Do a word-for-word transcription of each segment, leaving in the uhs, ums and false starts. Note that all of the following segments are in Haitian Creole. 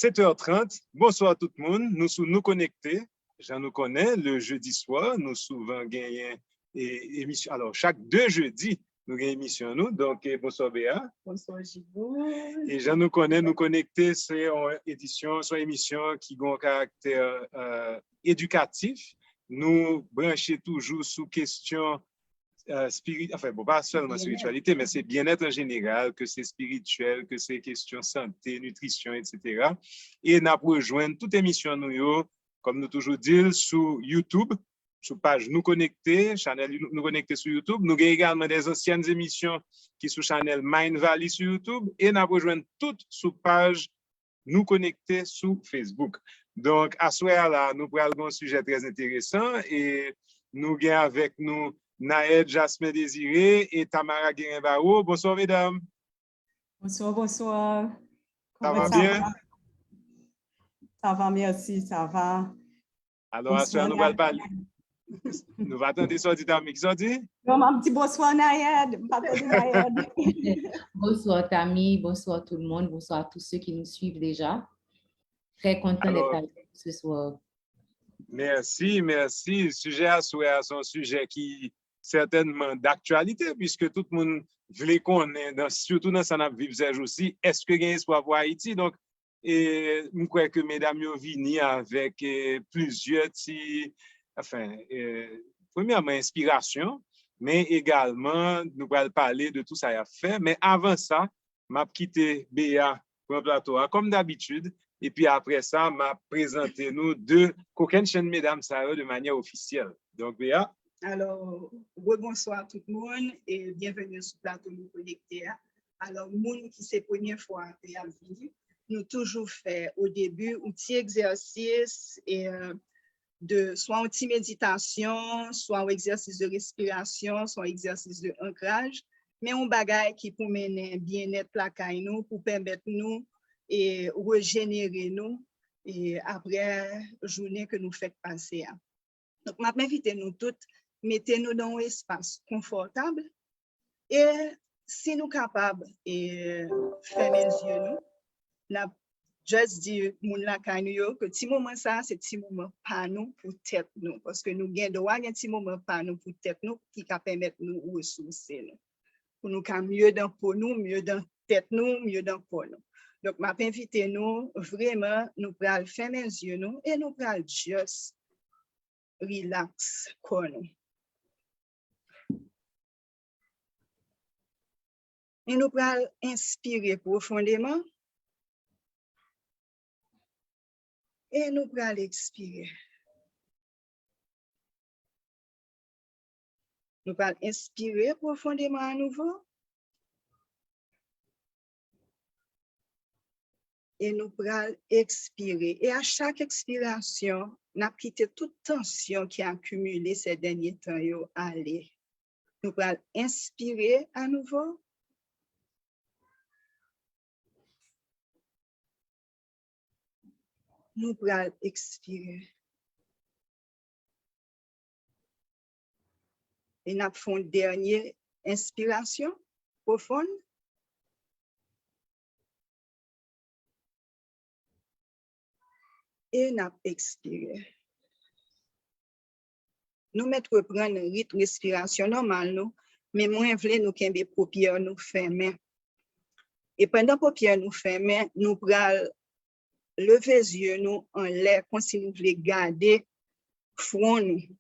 Sèt è trant, bonswa tout moun, nou sou Nou Konekte. Jan nou konnen, le jeudi soir, nou souvan genyen e, emisyon. Alò, chak de jedi, nou gen emisyon nou. Donk, e, bonswa Bea. Bonswa Jibo. E jan nou konnen, Nou Konekte, se yon edisyon, se yon emisyon ki gen yon karaktè e, edikatif. Nou branche toujou sou kesyon e, spiri, anfen, bon, pa sèlman spirityalite, men se byennèt an jeneral, ke se espirityèl, ke se kesyon sante, nitrisyon, etsetera. E n ap rejwenn tout emisyon nou yo, kòm nou toujou di l, sou YouTube, sou paj Nou Konekte, chanèl Nou Konekte sou YouTube. Nou gen egalman de zansyèn emisyon ki sou chanèl Mind Valley sou YouTube. E n ap rejwenn tout sou paj Nou Konekte sou Facebook. Donk, aswè a la, nou pral gen yon sijè trè enteresan e nou gen avèk nou Naëd Jasmin Désiré e Tamara Guérin Barreau. Bonswa, medam. Bonswa, bonswa. Sa va byen? Sa va, mèsi, sa va. Alò, aswè a nou pral pale. Nou va tande sa w di, Tami. Ki sa w di? Non, m ap di bonswa, Naëd. M pa tande Naëd. Bonsoir Tami, bonsoir tout le monde, bonsoir à tous ceux qui nous suivent déjà. Très content d'être avec vous ce soir. Mèsi, mèsi. Sijè aswè a se yon sijè ki sètènman daktyalite, piske tout moun vle konnen, dan, sitou nan sa n ap viv sèjousi, èske gen espwa pou Ayiti? Donk, e m kwè ke medam yo vini avèk e, plizyè ti, anfen, e, premyèman, enspirasyon, men egalman, nou pral pale de tou sa y ap fè. Men avan sa, m ap kite Bea pran plato a, kòm dabitid, epi apre sa, m ap prezante nou de kokennchenn medam sa yo de manyè ofisyèl. Donk, Bea. Alò, rebonswa tout moun e byenveni sou plato Nou Konekte a. Alò, moun ki se premye fwa ke y ap vini, nou toujou fè o debi yon ti egzèsis e, de swa yon ti meditasyon, swa yon egzèsis de respirasyon, swa yon egzèsis de ankraj, men yon bagay ki pou mennen byennèt lakay nou, pou pèmèt nou e rejenere nou e apre jounen ke nou fèk pase a. Donk, m ap envite nou tout mete nou nan yon espas konfòtab e si nou kapab e fèmen zye nou, n ap just di moun lakay nou yo ke ti moman sa a se ti moman pa nou pou tèt nou, paske nou gen dwa gen ti moman pa nou pou tèt nou ki ka pèmèt nou resouse nou, pou nou ka mye dan po nou, mye dan tèt nou, mye dan kò nou. Donk, m ap envite nou, vrèman, nou pral fèmen zye nou e nou pral just rilaks kò nou. E nou pral enspire pwofondeman. E nou pral ekspire. Nou pral enspire pwofondeman anouvo. E nou pral ekspire. E a chak ekspirasyon, n ap kite tout tansyon ki akimile sè dènye tan yo ale. Nou pral enspire anouvo. Nou pral ekspire. E n ap fè yon dènye enspirasyon pwofonn. E n ap ekspire. Nou mèt reprann rit respirasyon nòmal nou, men mwen vle nou kenbe popyè nou fèmen. E pandan popyè nou fèmen, nou pral leve zye nou anlè, kòmsi nou vle gade fwon nou.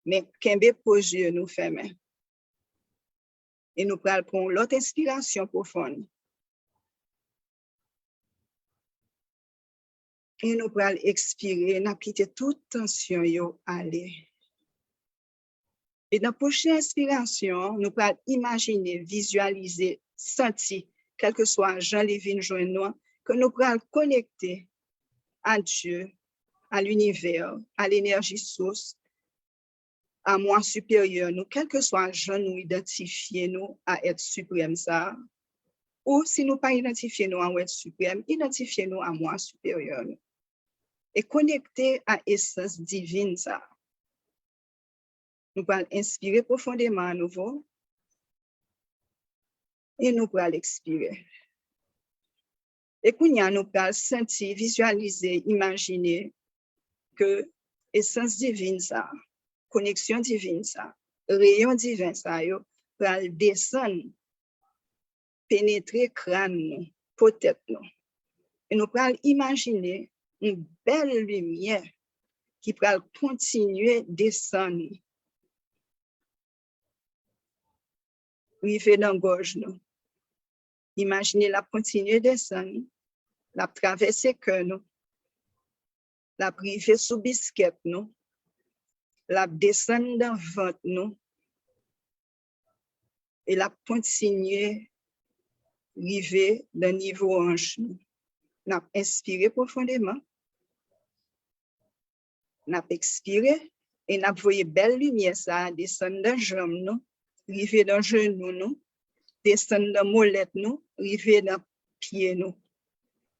Men kenbe po zye nou fèmen. E nou pral pran yon lòt enspirasyon pwofonn. E nou pral ekspire, n ap kite tout tansyon yo ale. E nan pwochen enspirasyon, nou pral imajine, vizyalize, santi, kèlkeswa jan li vin jwenn nou an, ke nou pral konekte a Dye, a linivè, a lenèji sous, a mwa siperyè nou, kèlkeswa jan nou idantifye nou a èt siprèm sa a, ou si nou pa idantifye nou a èt siprèm, idantifye nou a mwa siperyè nou. E konekte a esans divin sa a. Nou pral enspire pwofondeman anouvo. E nou pral ekspire. E kounye a, nou pral santi, vizyalize, imajine ke esans divin sa, koneksyon divin sa, reyon diven sa yo pral desann, penetre kràn nou, po tèt nou. E nou pral imajine yon bèl limyè ki pral kontinye desann, rive nan gòj nou. Imajine l ap kontinye desann, l ap travèse kè nou, l ap rive sou biskèt nou, l ap desann nan vant nou, e l ap kontinye rive nan nivo anch nou. N ap enspire pwofondeman, n ap ekspire, e n ap voye bèl limyè sa a desann nan janm nou, rive nan jenou nou, desann nan molèt nou, rive nan pye nou.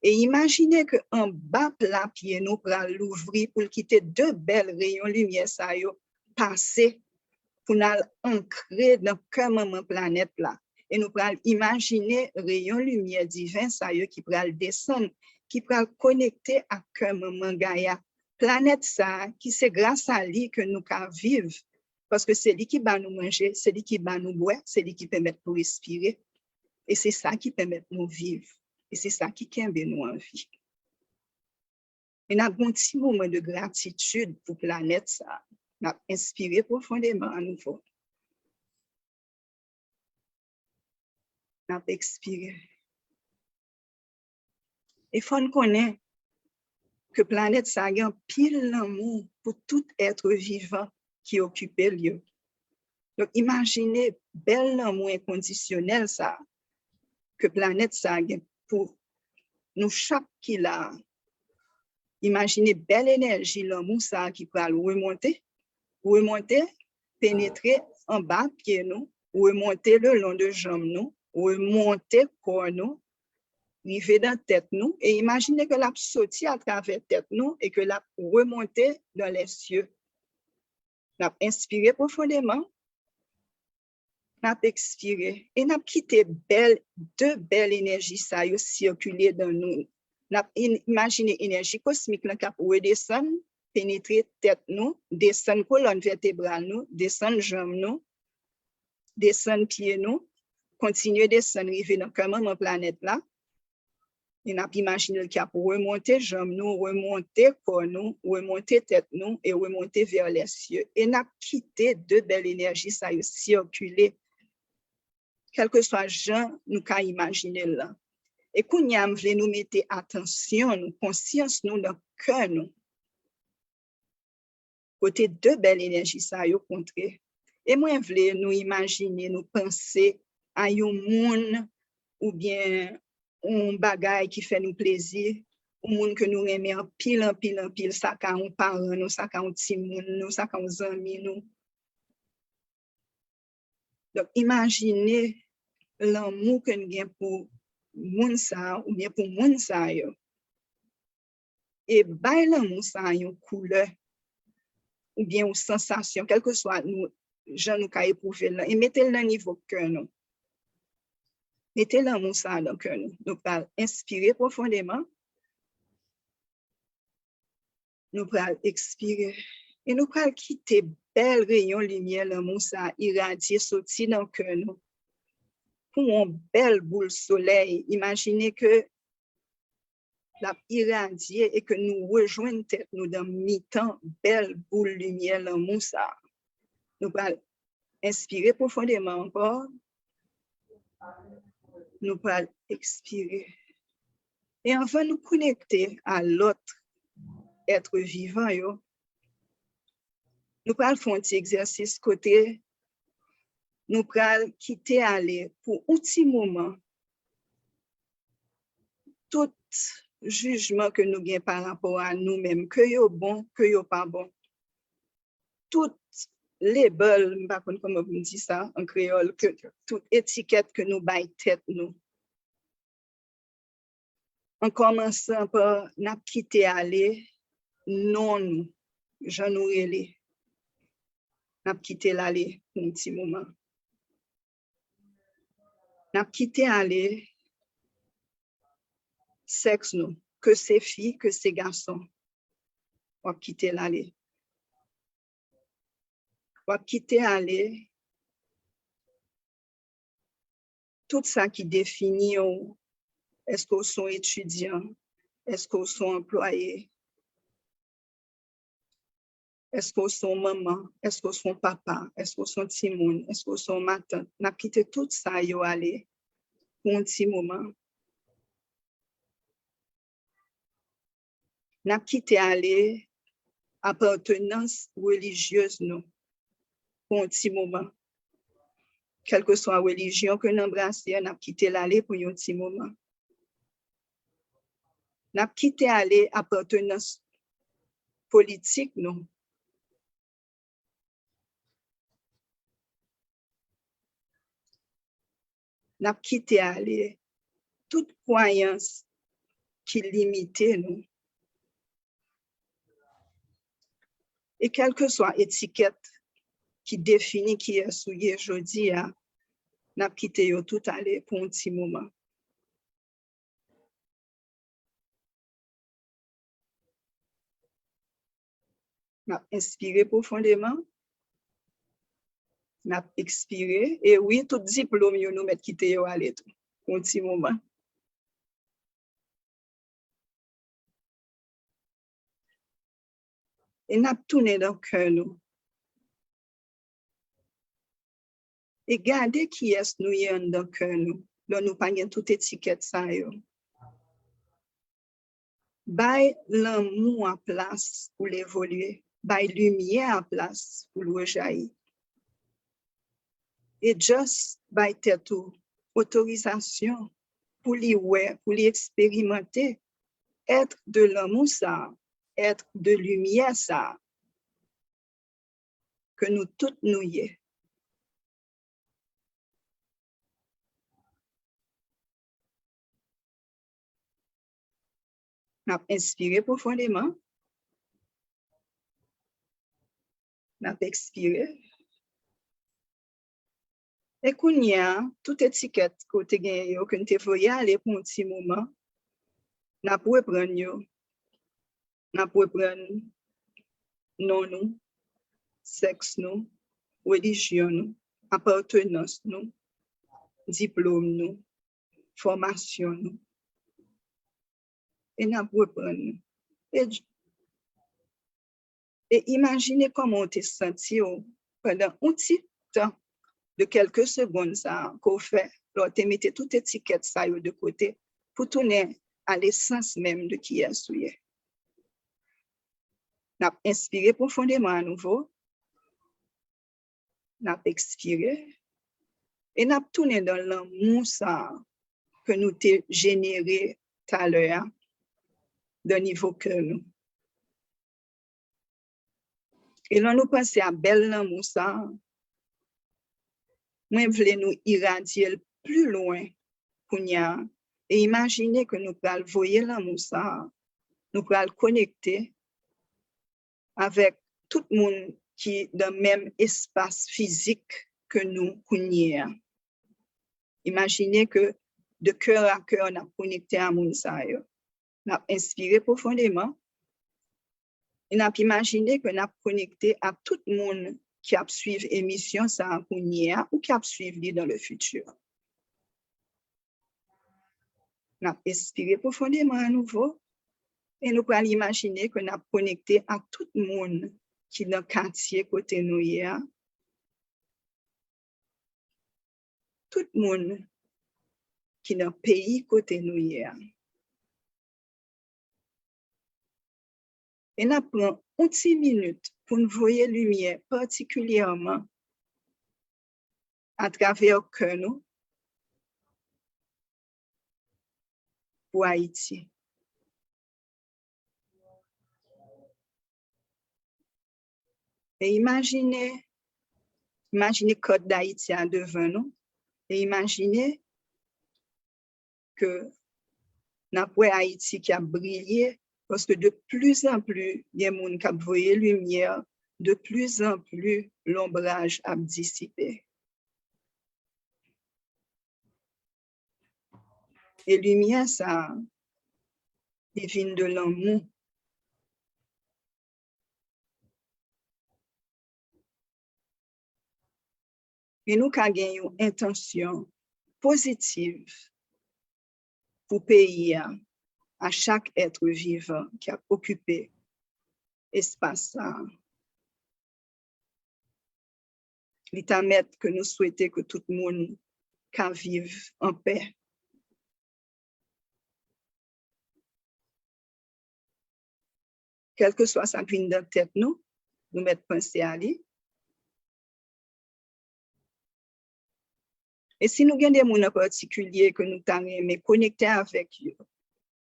E imajine ke anba pla pye nou pral louvri pou l kite de bèl reyon limyè sa yo pase pou n al ankre nan kè manman planèt la. E nou pral imajine reyon limyè diven sa yo ki pral desann, ki pral konekte ak kè manman Gaya. Planèt sa a, ki se gras a li ke nou ka viv, paske se li ki ba nou manje, se li ki ba nou bwè, se li ki pèmèt nou respire. E se sa ki pèmèt nou viv. E se sa ki kenbe nou an vi. E n ap gen yon ti moman de gratitid pou planèt sa a. N ap enspire pwofondeman anouvo. N ap ekspire. E fò n konnen ke planèt sa a gen anpil lanmou pou tout èt vivan ki okipe l yo. Donk, imajine bèl lanmou enkondisyonèl sa a ke planèt sa a gen pou nou chak ki la a. Imajine bèl enèji lanmou sa a ki pral remonte, remonte, penetre anba pye nou, remonte le long de janm nou, remonte kò nou, rive nan tèt nou, e imajine ke l ap soti atravè tèt nou e ke l ap remonte dans les cieux. N ap enspire pwofondeman, n ap ekspire, e n ap kite bèl, de bèl enèji sa yo sikile dan nou. N ap in-, imajine enèji kosmik lan k ap redesann, penetre tèt nou, desann kolòn vètebral nou, desann janm nou, desann pye nou, kontinye desann rive nan kè manman planèt la. E n ap imajine l ki ap remonte janm nou, remonte kò nou, remonte tèt nou e remonte vers les cieux. E n ap kite de bèl enèji sa yo sikile, kèlkeswa jan nou ka imajine l lan. E kounye a, m vle nou mete atansyon nou, konsyans nou nan kè nou, kote de bèl enèji sa yo kontre. E mwen vle nou imajine, nou panse a yon moun oubyen yon bagay ki fè nou plezi, yon moun ke nou renmen anpil, anpil, anpil, sa ka yon paran nou, sa ka yon timoun nou, sa ka yon zanmi nou. Donk, imajine lanmou ke n gen pou moun sa a oubyen pou moun sa yo. E bay lanmou sa a yon koulè oubyen yon sansasyon, kèlkeswa nou, jan nou ka epwouve l lan, e mete l nan nivo kè nou. Mete lanmou sa a nan kè nou. Nou pral enspire pwofondeman. Nou pral ekspire. E nou pral kite bèl reyon limyè lanmou sa a iradye soti nan kè nou. Kou yon bèl boul solèy, imajine ke l ap iradye e ke nou rejwenn tèt nou dan mitan bèl boul limyè lanmou sa a. Nou pral enspire pwofondeman ankò. Nou pral ekspire. E anvan nou konekte a lòt èt vivan yo, nou pral fè yon ti egzèsis kote nou pral kite ale pou yon ti moman tout jijman ke nou gen pa rapò a nou menm, ke yo bon, ke yo pa bon. Tout label, m pa konn kòman pou m di sa an kreyòl, ke tout etikèt ke nou bay tèt nou. An kòmansan pa n ap kite ale non nou, jan nou rele. N ap kite l ale pou yon ti moman. N ap kite ale sèks nou, ke se fi, ke se gason. W ap kite l ale. W ap kite ale tout sa ki defini w. Èske w se yon etidyan? Èske w se yon anplwaye? Èske w se yon manman? Èske w se yon papa? Èske w se yon timoun? Èske w se yon matant? N ap kite tout sa yo ale pou yon ti moman. N ap kite ale apartenans relijyez nou pou yon ti moman. Kèlkeswa relijyon ke n anbrase a, n ap kite l ale pou yon ti moman. N ap kite ale apartenans politik nou. N ap kite ale tout kwayans ki limite nou. E kèlkeswa etikèt ki defini kiyès ou ye jodi a, n ap kite yo tout ale pou yon ti moman. N ap enspire pwofondeman. N ap ekspire. E wi, tout diplòm yo, nou mèt kite yo ale tou. Pou yon ti moman. E n ap tounen nan kè nou. E gade kiyès nou ye anndan kè nou, lè nou pa gen tout etikèt sa yo. Bay lanmou a plas pou l evolye. Bay limyè a plas pou l rejayi. E just bay tèt ou otorizasyon pou li wè, pou li eksperimante èt de lanmou sa, èt de limyè sa ke nou tout nou ye. N ap enspire pwofondeman. N ap ekspire. E kounye a, tout etikèt ke w te genyen yo, ke n te voye ale pou yon ti moman, n ap reprann yo. N ap reprann non nou, sèks nou, relijyon nou, apartenans nou, diplòm nou, fòmasyon nou. E n ap reprann nou. E, e imajine kòman w te santi w pandan yon ti tan de kèlke segonn sa a ke w fè lè w te mete tout etikèt sa yo de kote pou tounen a lesans menm de kiyès ou ye. N ap enspire pwofondeman anouvo. N ap ekspire. E n ap tounen dan lanmou sa a ke nou te jenere talè a, dan nivo kè nou. E lè nou panse a bèl lanmou sa a, mwen vle nou iradye l pli lwen kounye a. E imajine ke nou pral voye lanmou sa a, nou pral konekte avèk tout moun ki dan menm espas fizik ke nou kounye a. Imajine ke de cœur à cœur n ap konekte a moun sa yo. N ap enspire pwofondeman. E n ap imajine ke n ap konekte a tout moun ki ap swiv emisyon sa a kounye a ou ki ap swiv li dans le futur. N ap enspire pwofondeman anouvo e nou pral imajine ke n ap konekte a tout moun ki nan katye kote nou ye a, tout moun ki nan peyi kote nou ye a. E n ap pran yon ti minit pou n voye limyè patikilyèman atravè kè nou pou Ayiti. E imajine, imajine kart Dayiti a devan nou. E imajine ke n ap wè Ayiti ki ap briye, paske de pli an pli gen moun k ap voye limyè, de pli an pli lonbraj ap disipe. E limyè sa a, Li vin de lanmou. E nou ka gen yon entansyon pozitiv pou peyi a, a chak èt vivan ki ap okipe espas sa a. Li ta mèt ke nou swete ke tout moun ka viv an pè. Kèlkeswa sa k vin nan tèt nou, nou mèt panse a li. E si nou gen de moun an patikilye ke nou ta renmen konekte avèk yo,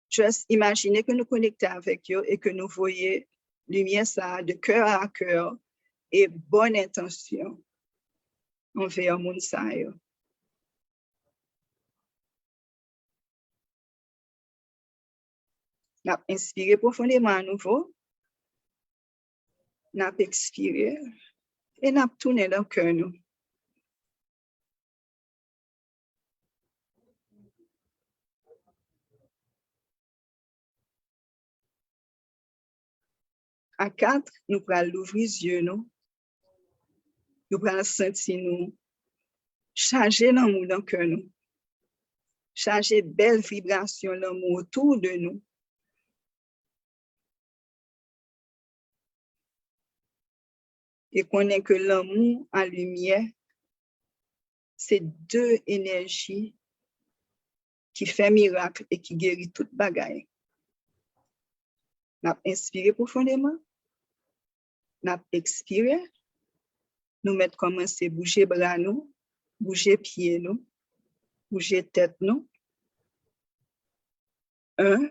just imajine ke nou konekte avèk yo e ke nou voye limyè sa a de cœur à cœur e bòn entansyon anvè moun sa yo. N ap enspire pwofondeman anouvo, n ap ekspire e n ap tounen nan kè nou. A kat, nou pral louvri zye nou. Nou pral santi nou chaje lanmou nan kè nou. Chaje bèl vibrasyon lanmou otou de nou. E konnen ke lanmou a limyè se de enèji ki fè mirak e ki geri tout bagay. N ap enspire pwofondeman, n ap ekspire, nou mèt kòmanse bouje bra nou, bouje pye nou, bouje tèt nou. En,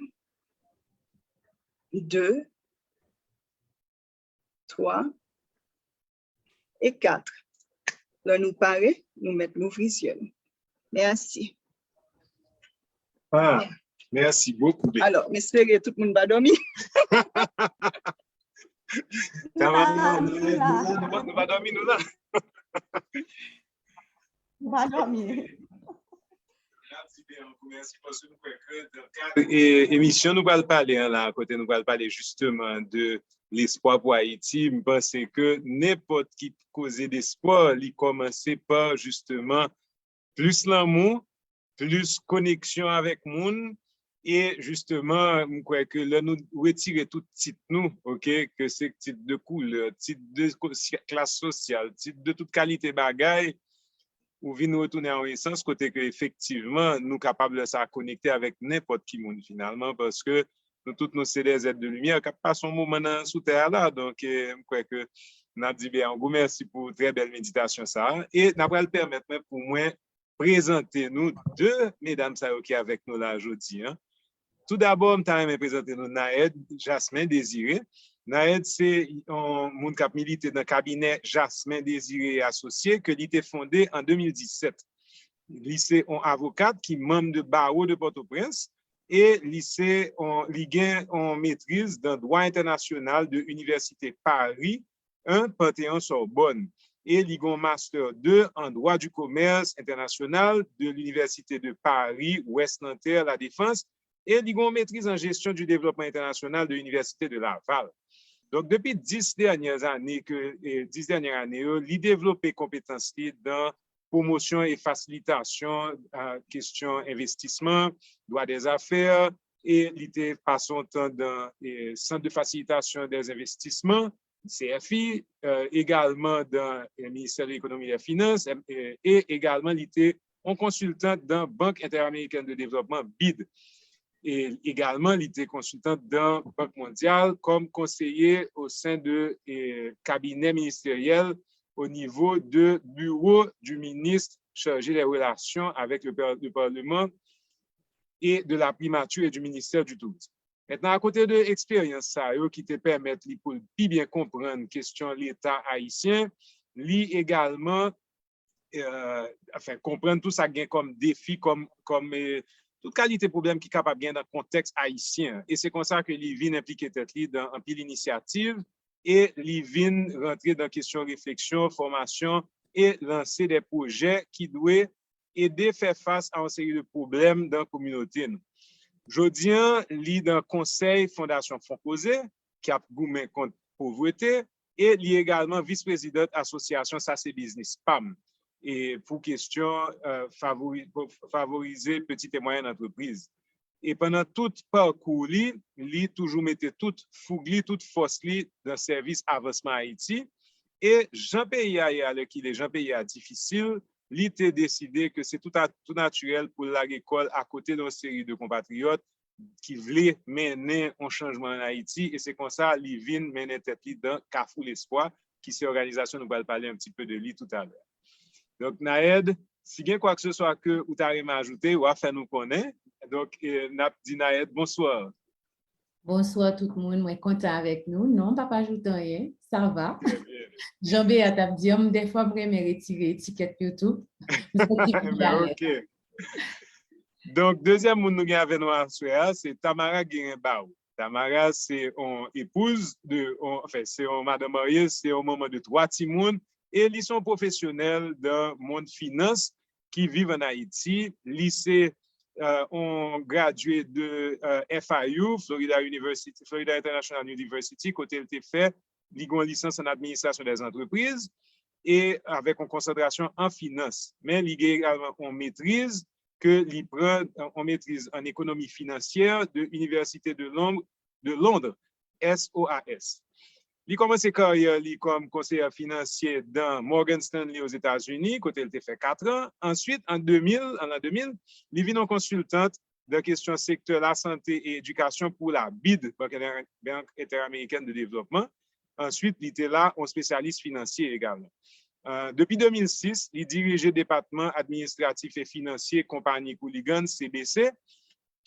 de, twa e kat. Lè nou pare, nou mèt louvri zye nou. Mèsi. Ah, merci beaucoup. Alò, m espere tout moun pa dòmi. Sa va, nou, nou, nou, nou pa dòmi, nou la. Nou pa dòmi. E, emisyon nou pral pale an la, kote nou pral pale jisteman de lespwa pou Ayiti, m panse ke nenpòt ki koze despwa, li kòmanse pa jisteman plis lanmou, plis koneksyon avèk moun, e jisteman, m kwè ke lè nou retire tout tit nou, oke, ke se tit de koulè, tit de ko- klas sosyal, tit de tout kalite bagay, ou vin retounen a yon esans kote ke efektivman nou kapab lè sa konekte avèk nenpòt ki moun finalman, paske nou tout nou se des êtres de lumière k ap pase yon moman nan sou tè a la. Donk, eh, m kwè ke n ap di Bea yon gwo mèsi pou trè bèl meditasyon sa a. E n ap pral pèmèt mwen pou mwen prezante nou de medam sa yo ki avèk nou la jodi a. Toudabò, m ta renmen prezante nou Naed Jasmin Désiré. Naed se yon moun k ap milite nan kabinè Jasmin Désiré et Associés ke li te fonde an de mil disèt. Li se yon avokat ki manm de Bawo de Pòtoprens e li se yon, li gen yon metriz dan dwa entènasyonal de Inivèsite Pari en Panthéon Sorbonne. E li gen yon Master de en Droit du Commerce International de l'Université de Paris, Ouest Nanterre, La Défense. E li gen yon Maîtrise en Gestion du Développement International de l'Université de Laval. Donk, depi dis dènyè ane ke, eh, dis dènyè ane yo, li devlope konpetans li dan pwomosyon e fasilitasyon, eh, kesyon envestisman, dwa dè zafè, e li te pase yon tan dan, eh, Sant de Fasilitasyon dè Envestisman, C F I, eh, egalman dan, eh, Ministè de Lekonomi e dè Finans, eh, e egalman li te yon konsiltan dan Bank Entèamerikèn de Devlòpman, bid. E egalman, li te konsiltan dan Bank Mondyal kòm konseye o sen de, eh, kabinè ministeryèl o nivo de bureau du ministre chargé des relations avec le, par- le Parlement et de la Primature et du Ministère du Tourisme. Mentnan, akote de eksperyans sa yo ki te pèmèt li pou l pi byen konprann kesyon Leta ayisyen, li egalman, eh, anfen, konprann tou sa k gen kòm defi, kòm, kòm, eh, tout kalite pwoblèm ki kapab gen nan kontèks ayisyen an. E se konsa ke li vin enplike tèt li dan anpil inisyativ e li vin rantre dan kesyon refleksyon, fòmasyon e lanse de pwojè ki dwe ede fè fas a yon seri de pwoblèm dan kominote nou. Jodi a, li nan konsèy Fondasyon Fonkoze, k ap goumen kont povrete, e li egalman vis-prezidant asosyasyon Sa Se Biznis pa m, e pou kesyon, euh, favori-, favorize pitit e mwayèn antrepriz. E pandan tout pakou li, li toujou mete tout foug li, tout fòs li nan sèvis avansman Ayiti. E jan peyi a ye alèkile, jan peyi a difisil, li te deside ke se tou a-, tou natirèl pou l lage kò l akote de yon seri de konpatriyòt ki vle mennen yon chanjman ann Ayiti, e se konsa li vin mennen tèt li nan Kafou Lespwa, ki se òganizasyon nou pral pale un petit peu de li toutalè. Donk, Naed, si gen kwa ke se swa ke ou ta renmen ajoute, w a fè nou konnen. Donk, eh, n ap di Naed, bonswa. Bonswa tout moun, mwen kontan avèk nou. Non, m p ap ajoute anyen, sa va. Jan Bea t ap di, m, dèfwa m renmen retire etikèt yo tou. M santi m pi alèz. Donk, dezyèm moun nou gen avè nou aswè a, se Tamara Guérin Barreau. Tamara se yon epouz de, yon, anfen, se yon madanm marye, se yon manman de twa timoun, e li se yon pwofesyonèl nan mond finans ki viv ann Ayiti. Li se, euh, yon gradye de, euh, F I U, Florida University, Florida International University, kote l te fè, li gen yon lisans an administration des entreprises, e avèk yon konsantrasyon an finans. Men li gen egalman yon metriz ke li pran, euh, yon metriz an ekonomi finansyè de Université de Londres, de Londres, S O A S. Li kòmanse karyè li kòm konseyè finansye nan Morgan Stanley Ozetazini, kote l te fè kat an. Answit, an de mil, an lan de mil, li vin yon konsiltant nan kesyon sektè lasante e edikasyon pou la bid, Banque Inter-, Banque Interamericana de Développement. Answit, li te la yon espesyalis finansye egalman. Euh, depi de mil sis, li dirije Depatman Administratif e Finansye Konpayi Cooligan, C B C,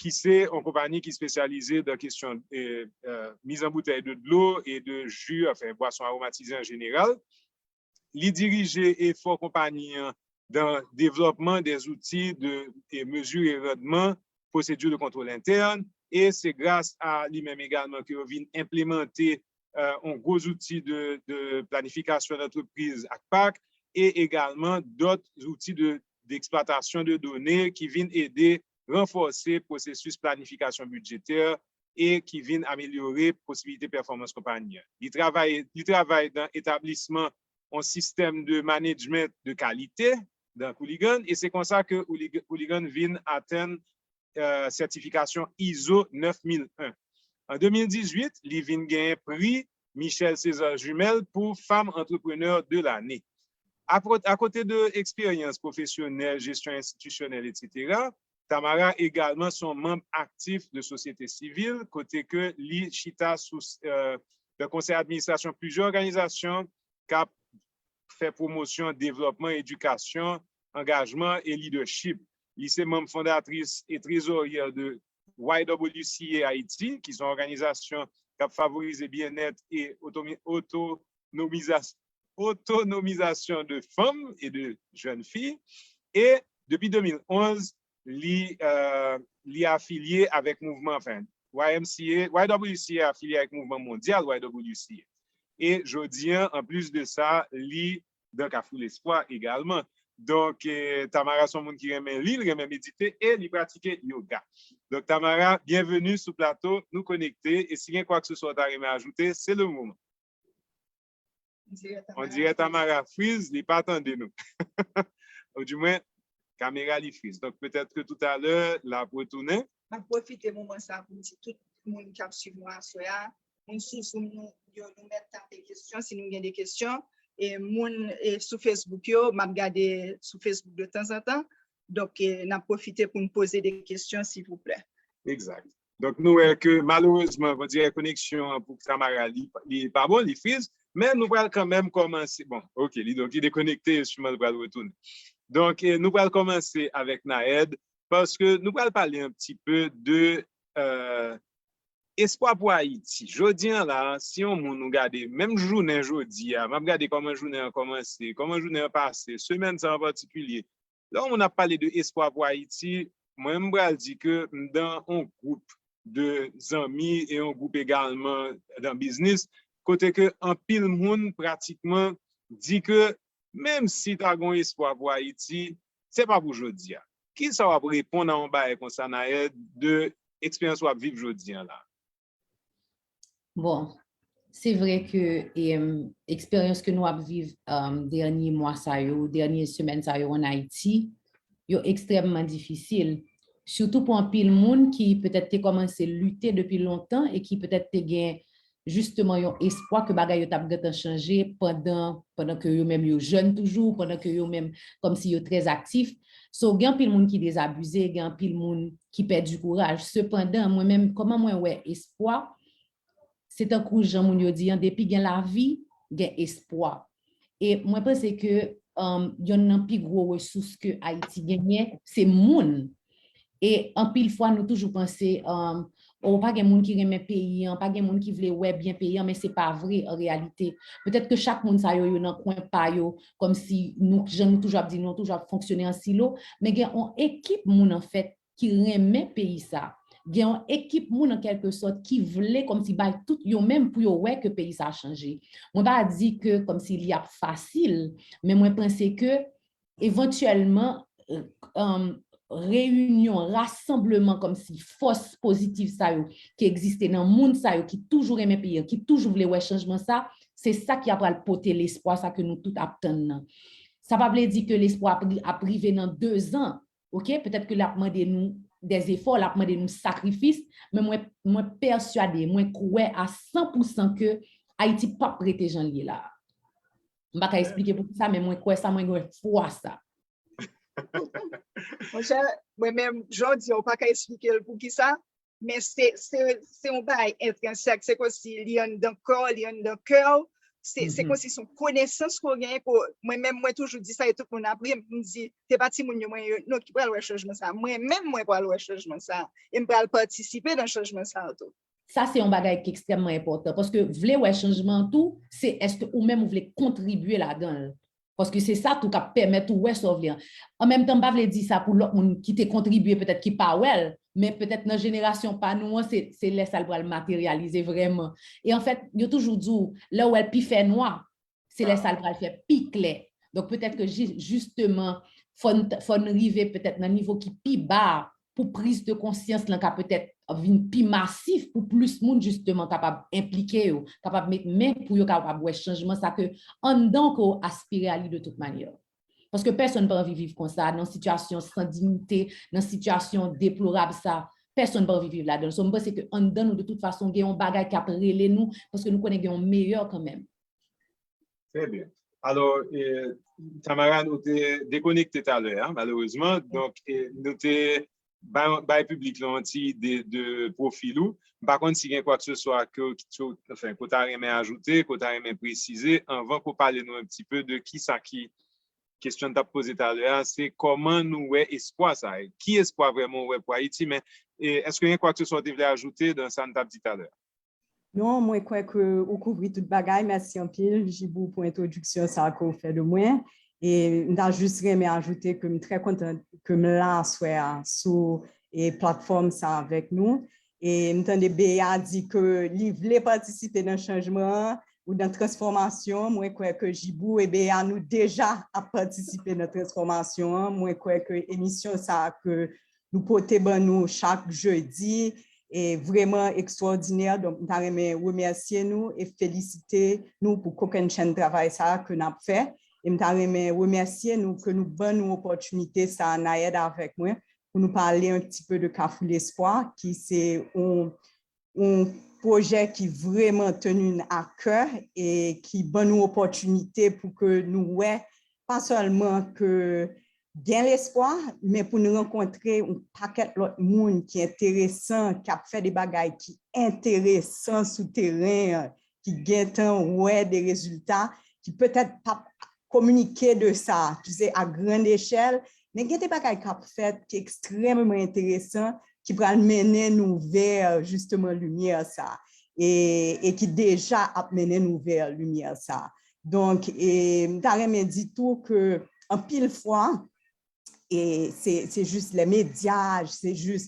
ki se yon konpayi ki espesyalize nan kesyon, eh, eh, mizanboutèy de dlo e de ji, anfen, bwason aromatize an jeneral. Li dirije efò konpayi an nan devlòpman de zouti de, eh, mesure et rendement, procédure de contrôle interne, e se gras a li menm egalman ke yo vin enplemante, eh, yon gwo zouti de, de planifikasyon dantrepriz ak pak, e egalman dòt zouti de, d'exploitation de données ki vin ede ranfòse pwosesis planifikasyon bidjetè e ki vin amelyore posibilite pèfòmans konpayi an. Li travay, li travay nan etablisman yon sistèm de management de kalite nan Cooligan, e se konsa ke Cooligan vin atenn, euh, sètifikasyon ISO nèf mil en. An de mil dizuit, li vin genyen pri Michel César Jumelle pou Femme Entrepreneur de l'année. Akote de eksperyans pwofesyonèl, jesyon enstitisyonèl, etsetera, Tamara egalman se yon manm aktif de sosyete sivil, kote ke li chita sou, euh, nan konsèy administrasyon plizyè òganizasyon k ap fè pwomosyon devlòpman, edikasyon, angajman e leadership. Li se manm fondatris e trezoryè de Y W C A Haiti, ki se yon òganizasyon k ap favorize byennèt e otomi-, otonomizas-, otonomizasyon de fanm e de jèn fi. E depi de mil onz, li, euh, li afilye avèk mouvman, anfen, Y M C A, Y W C A afilye avèk mouvman mondyal Y W C A. E jodi a, anplis de sa, li nan Kafou Lespwa egalman. Donk, eh, Tamara se yon moun ki renmen li, li renmen medite e li pratike yoga. Donk, Tamara, byenveni sou plato Nou Konekte. E si gen kwa ke se swa w ta renmen ajoute, se le moman. On dirait Tamara friz, li pa tande nou. Ou di mwen, kamera li friz. Donk, petèt ke toutalè, l ap retounen. M ap pwofite moman sa pou m di tout moun k ap swiv nou aswè a, moun sou Zoom nou yo, nou mèt tape kesyon si nou gen de kesyon. E moun, e sou Facebook yo, m ap gade sou Facebook de tanzantan. Donk, e, n ap pwofite pou n poze de kesyon, silvouplè. Egzak. Donk, nou wè ke malerezman, on dirait koneksyon an pou Tamara, li, li pa bon, li friz. Men nou pral kanmenm kòmanse. Bon, ok, li, donk, li dekonekte, siman li pral retounen. Donk, e, nou pral kòmanse avèk Naed, paske nou pral pale un petit peu de, euh, espwa pou Ayiti. Jodi a la, si yon moun ou gade, menm jounen jodi a, m ap gade kòman jounen an kòmanse, kòman jounen an pase, semèn sa an patikilye. Lè yon moun ap pale de espwa pou Ayiti, mwen m pral di ke m nan yon gwoup de zanmi e yon gwoup egalman nan biznis, kote ke anpil moun pratikman di ke menm si ta gen yon espwa pou Ayiti, se pa pou jodi a. Kisa w ap reponn a yon bagay konsa, Naed, de eksperyans w ap viv jodi an la? Bon, se vre ke eksperyans ke nou ap viv dènye mwa sa yo, dènye semèn sa yo ann Ayiti, yo ekstrèmman difisil. Sitou pou anpil moun ki petèt te kòmanse lite depi lontan e ki petèt te gen jisteman yon espwa ke bagay yo t ap gentan chanje pandan pandan ke yo menm yo jèn toujou, pandan ke yo menm kòmsi yo trè aktif. So, gen anpil moun ki dezabize, gen anpil moun ki pèdi kouraj. Sepandan, mwen menm, kòman mwen wè espwa, se tankou jan moun yo di an, depi gen lavi, gen espwa. E mwen panse ke yonn nan pi gwo resous ke Ayiti genyen, se moun. E anpil fwa, nou toujou panse, o, pa gen moun ki renmen peyi an, pa gen moun ki vle wè byen peyi an, men se pa vre an reyalite. Petèt ke chak moun sa yo, yo nan kwen pa yo, kòmsi nou, jan nou toujou ap di, nou toujou ap fonksyone an silo, men gen yon ekip moun, anfèt, ki renmen peyi sa. Gen yon ekip moun, an kèlke sòt, ki vle kòmsi bay tout yo menm pou yo wè ke peyi sa chanje. Mwen pa di ke kòmsi li ap fasil, men mwen panse ke evantyèlman, reyinyon, rasanbleman kòmsi fòs pozitif sa yo ki egziste nan moun sa yo ki toujou renmen peyi an, ki toujou vle wè chanjman sa, se sa ki ap pral pote lespwa sa ke nou tout ap tann nan. Sa pa vle di ke lespwa ap rive nan dezan, oke? Petèt ke l ap mande nou dèzefò, l ap mande nou sakrifis, men mwen, mwen pèswade, mwen kwè a san pou san ke Ayiti p ap rete jan l ye la a. M pa ka eksplike poukisa, men mwen kwè sa, mwen gen fwa sa. Monchè, mwen menm, jan w di a, ou pa ka eksplike l poukisa, men se se se yon bagay entrensèk, se kòmsi li anndan kò w, li anndan kè w, se se kòmsi se yon konesans ke w genyen, ke mwen menm mwen toujou di sa, e tout moun ap ri m, m di se pa timoun yo mwen yo non ki pral wè chanjman sa, mwen menm mwen pral wè chanjman sa, e m pral patisipe nan chanjman sa tou. Sa se yon bagay ki ekstrèmman enpòtan, paske vle wè chanjman an tou, se èske ou menm ou vle kontribye ladan l. Paske se sa tou k ap pèmèt ou wè sa w vle an. An menm tan, m pa vle di sa pou lòt moun ki te kontribye, petèt ki pa wè l, men petèt nan jenerasyon pa nou an, se se lè sa l pral materyalize vrèman. E anfèt, yo toujou di w, lè w wè l pi fè nwa, se lè sa l pral fè pi klè. Donk, petèt ke jisteman, fò n fò n rive petèt nan nivo ki pi ba a, pou priz de konsyans lan ka petèt vin pi masif, pou plis moun jisteman kapab enplike yo, kapab met men pou yo kapab wè chanjman sa ke anndan ke w aspire a li de tout manyè. Paske pèsonn pa anvi viv konsa, nan sitiyasyon san diyite, nan sitiyasyon deplorab sa, pèsonn pa anvi viv ladan l. So, m panse ke anndan nou, de tout fason, gen yon bagay k ap rele nou, paske nou konnen gen yon meyè kanmenm. Trè byen. Alò, Tamara, nou te dekonekte talè a, malerezman. Donk, nou te bay piblik la yon ti ide de pwofil ou. M pa konn si gen kwakeseswa ke w ta renmen ajoute, ke w ta renmen presize, anvan ke w pale nou un petit peu de kisa ki, kesyon n t ap poze talè a, se kòman nou wè espwa sa a. Ki espwa vrèman w wè pou Ayiti? Men, èske gen kwakeseswa w te vle ajoute nan sa n t ap di talè a? Non, mwen kwè ke ou kouvri tout bagay. Mèsi anpil, Jibou, pou entwodiksyon sa a ke w fè de mwen. E m ta jis renmen ajoute ke m trè kontan ke m la aswè a sou e platfòm sa a avèk nou. E m tande Bea di ke li vle patisipe nan chanjman an ou nan transfòmasyon. Mwen kwè ke Jibou e Bea, nou deja ap patisipe nan transfòmasyon an. Mwen kwè ke emisyon sa a ke nou pote ban nou chak jedi e vrèman ekstwòdinè. Donk, m ta renmen remèsye nou e felisite nou pou kokennchenn travay sa a ke n ap fè. E m ta renmen remèsye nou ke nou ban nou opòtinite sa a, Nayèd avèk mwen, pou nou pale un petit peu de Kafou Lespwa, ki se yon yon pwojè ki vrèman tenu à cœur e ki ban nou opòtinite pou ke nou wè pa sèlman ke gen lespwa, men pou n rankontre yon pakèt lòt moun ki enteresan, k ap fè de bagay ki enteresan sou teren an, ki gentan wè de rezilta, ki petèt p ap kominike de sa, tu sais, à grande échelle, men gen de bagay k ap fèt ki ekstrèmman enteresan, ki pral mennen nou vè, jisteman, limyè sa, e, e ki deja ap mennen nou vè limyè sa. Donk, e, m ta renmen di tou ke anpil fwa, e, se, se jis lè medya, se jis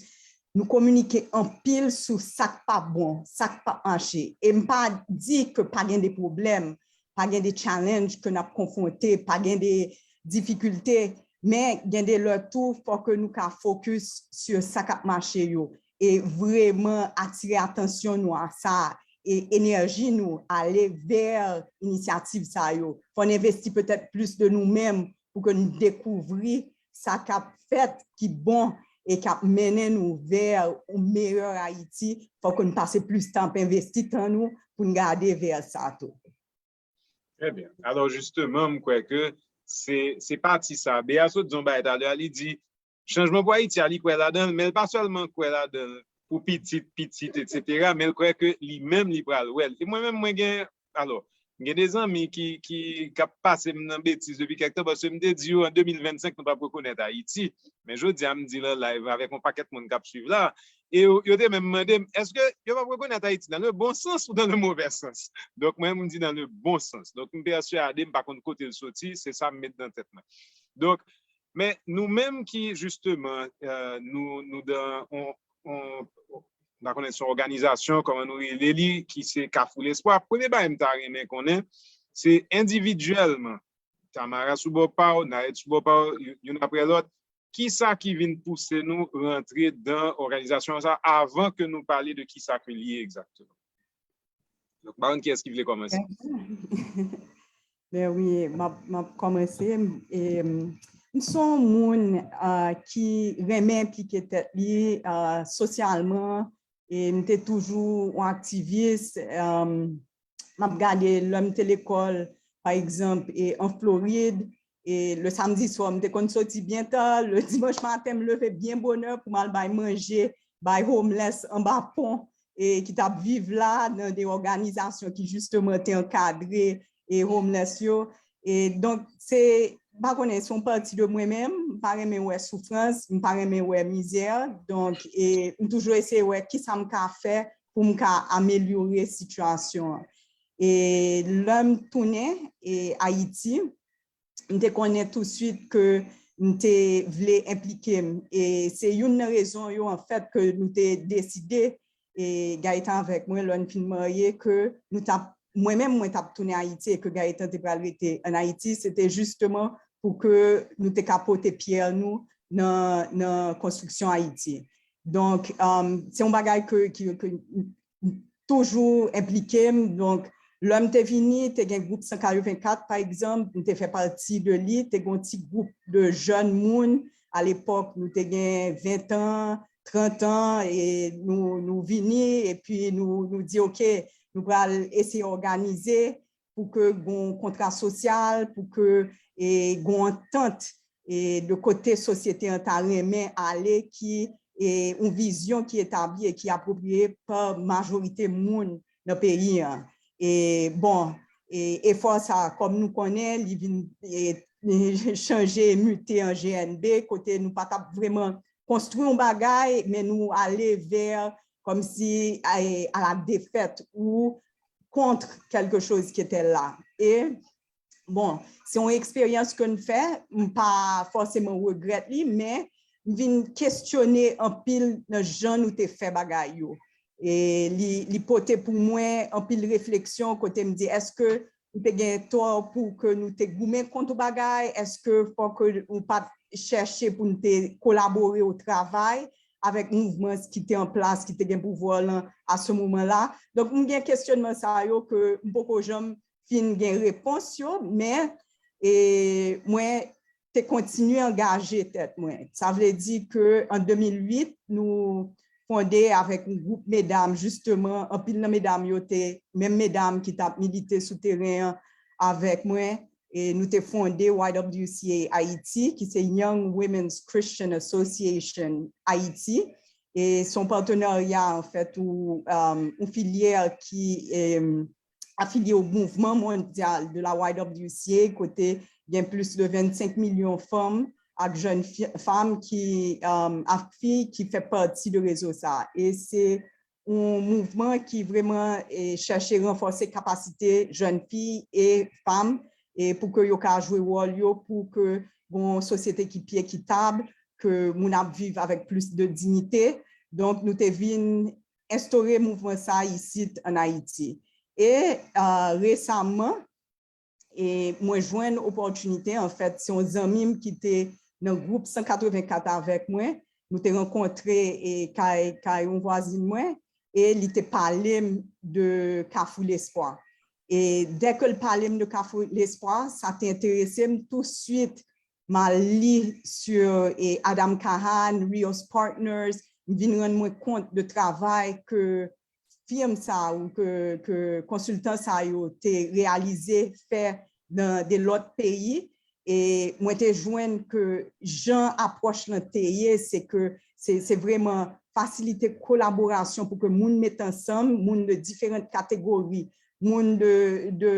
nou kominike anpil sou sa k pa bon, sa k pa mache. E m pa di ke pa gen de pwoblèm, pa gen de challenge ke n ap konfwonte, pa gen de difikilte, men gen de lè tou, fò ke nou ka fokis sou sa k ap mache yo. e vreman atire atansyon nou a sa, e enèji nou ale vè inisyativ sa yo. Fò n envesti petèt plis de nou menm pou ke n dekouvri sa k ap fèt ki bon e k ap mennen nou vè yon meyè Ayiti. Fò ke n pase plis tan ap envesti tan nou pou n gade vè sa tou. Trè byen. Alò, jisteman, m kwè ke se, se pati sa. Bea sot di yon bagay talè a, li di, chanjman pou Ayiti a, li kwè ladan l, men l pa sèlman kwè ladan l pou pitit, pitit, etsetera, men l kwè ke li menm, li pral wè l. E mwen menm, mwen gen, alò, m gen de zanmi ki, ki, k ap pase m nan betiz depi kèk tan, paske m te di yo, an de mil vennsenk, nou p ap rekonèt Ayiti. Men jodi a, m di l an live avèk yon pakèt moun k ap swiv la, e yo, yo te menm mande m, èske yo p ap rekonèt Ayiti dans le bon sens ou dans le mauvais sens? Donk, mwen, m di dans le bon sens. Donk, m pèswade, m pa konn kote l soti, se sa m met nan tèt mwen. Donk, men nou menm ki, jisteman, euh, nou, nou dan on, on, m pa konnen se yon òganizasyon, kòman nou rele li, ki se Kafou Lespwa, premye bagay m ta renmen konnen, se endividyèlman, Tamara sou bò pa w, Nayet sou bò pa w, y-, youn apre lòt, kisa ki vin pouse nou rantre dan òganizasyon sa avan ke nou pale de kisa ke l ye egzakteman? Donk, m pa konn kiyès ki vle kòmanse. Ben wi, m ap, m ap kòmanse. E, m, m se yon moun, ah, ki renmen enplike tèt li, ah, sosyalman. E m te toujou yon aktivis. Ah, m ap gade lè m te lekòl, pa egzanp, e an Florid, e le samdi swa, m te konn soti byen ta, le dimanch maten, m leve byen bonè pou m al bay manje, bay homeless anba pon, e ki t ap viv la, nan de òganizasyon ki jisteman te ankadre e homeless yo. E donk, se, m pa konnen, se yon pati de mwen menm, m pa renmen wè soufrans, m pa renmen wè mizè. Donk, e m toujou eseye wè kisa m ka fè pou m ka amelyore sitiyasyon an. E lè m tounen e Ayiti, m te konnen touswit ke m te vle enplike m. E se youn nan rezon yo, anfèt, ke nou te deside, e Gaëtan avèk mwen, lè n fin marye, ke nou t ap, mwen menm, mwen t ap tounen Ayiti e ke Gaëtan te pral rete ann Ayiti, se te jisteman pou ke nou te ka pote pyè nou nan, nan konstriksyon Ayiti. Donk, um, se yon bagay ke, ke, ke toujou enplike m. Donk, lè m te vini, te gen gwoup san katrevenkat, pa egzanp, m te fè pati de li, te gen yon ti gwoup de jèn moun, a lepòk, nou te gen ven tan, trant an, e nou, nou vini, epi nou, nou di, oke, nou pral eseye òganize pou ke gen yon kontra sosyal, pou ke, e, gen yon antant, e, de kote sosyete an ta renmen ale, ki, e, yon vizyon ki etabli e ki apwopriye pa majorite moun nan peyi an. E, bon, e, efò sa, kòm nou konnen, li vin, e, chanje, mite an G N B, kote nou pa t ap vreman konstwi yon bagay, men nou ale vè, kòmsi, a, a la defèt ou kont kèlke choz ki te la. E, bon, se yon eksperyans ke n fè, m pa fòseman regrèt li, men m vin kesyone anpil nan jan nou te fè bagay yo. E li, li pote pou mwen anpil refleksyon kote m di, èske m te gen tò pou ke nou te goumen kont yon bagay? Èske fò ke ou pa t chèche pou n te kolabore o travay avèk mouvman ki te an plas, ki te gen pouvwa lan a se moman la? Donk, m gen kesyonman sa yo ke m poko janm fin gen repons yo, men, e, mwen te kontinye angaje tèt mwen. Sa vle di ke an de mil uit, nou fonde avèk yon gwoup medam, jisteman, anpil nan medam yo te menm medam ki t ap milite sou teren an avèk mwen. E nou te fonde Y W C A Haiti, ki se Young Women's Christian Association Haiti. E se yon patenarya, anfèt, ou, um, yon filyè ki, um, afilye o mouvman mondyal de la Y W C A, kote gen plis de vennsenk milyon fanm ak jèn fi, fanm ki, um, ak fi ki fè pati de rezo sa. E se yon mouvman ki vreman, e, chèche ranfòse kapasite jèn fi e fanm, e pou ke yo ka jwe wòl yo, pou ke gon sosyete ki pi ekitab, ke moun ap viv avèk plis de diyite. Donk, nou te vin enstore mouvman sa isit ann Ayiti. E, a, resaman, e mwen jwenn opòtinite, anfèt, se yon zanmi m ki te nan gwoup san katrevenkat avèk mwen, Nou te rankontre e kay, kay yon vwazin mwen, e li te pale m de Kafou Lespwa. E dè ke l pale m de Kafou Lespwa, sa te enterese m touswit. M al li sur e Adam Kahan, Rios Partners, m vin rann mwen kont de travay ke firm sa ou ke, ke konsiltan sa yo te reyalize, fè nan de lòt peyi. E mwen te jwenn ke jan apwòch lan te ye, se ke se, se vreman fasilite kolaborasyon pou ke moun met ansanm, moun de diferan kategori, moun de, de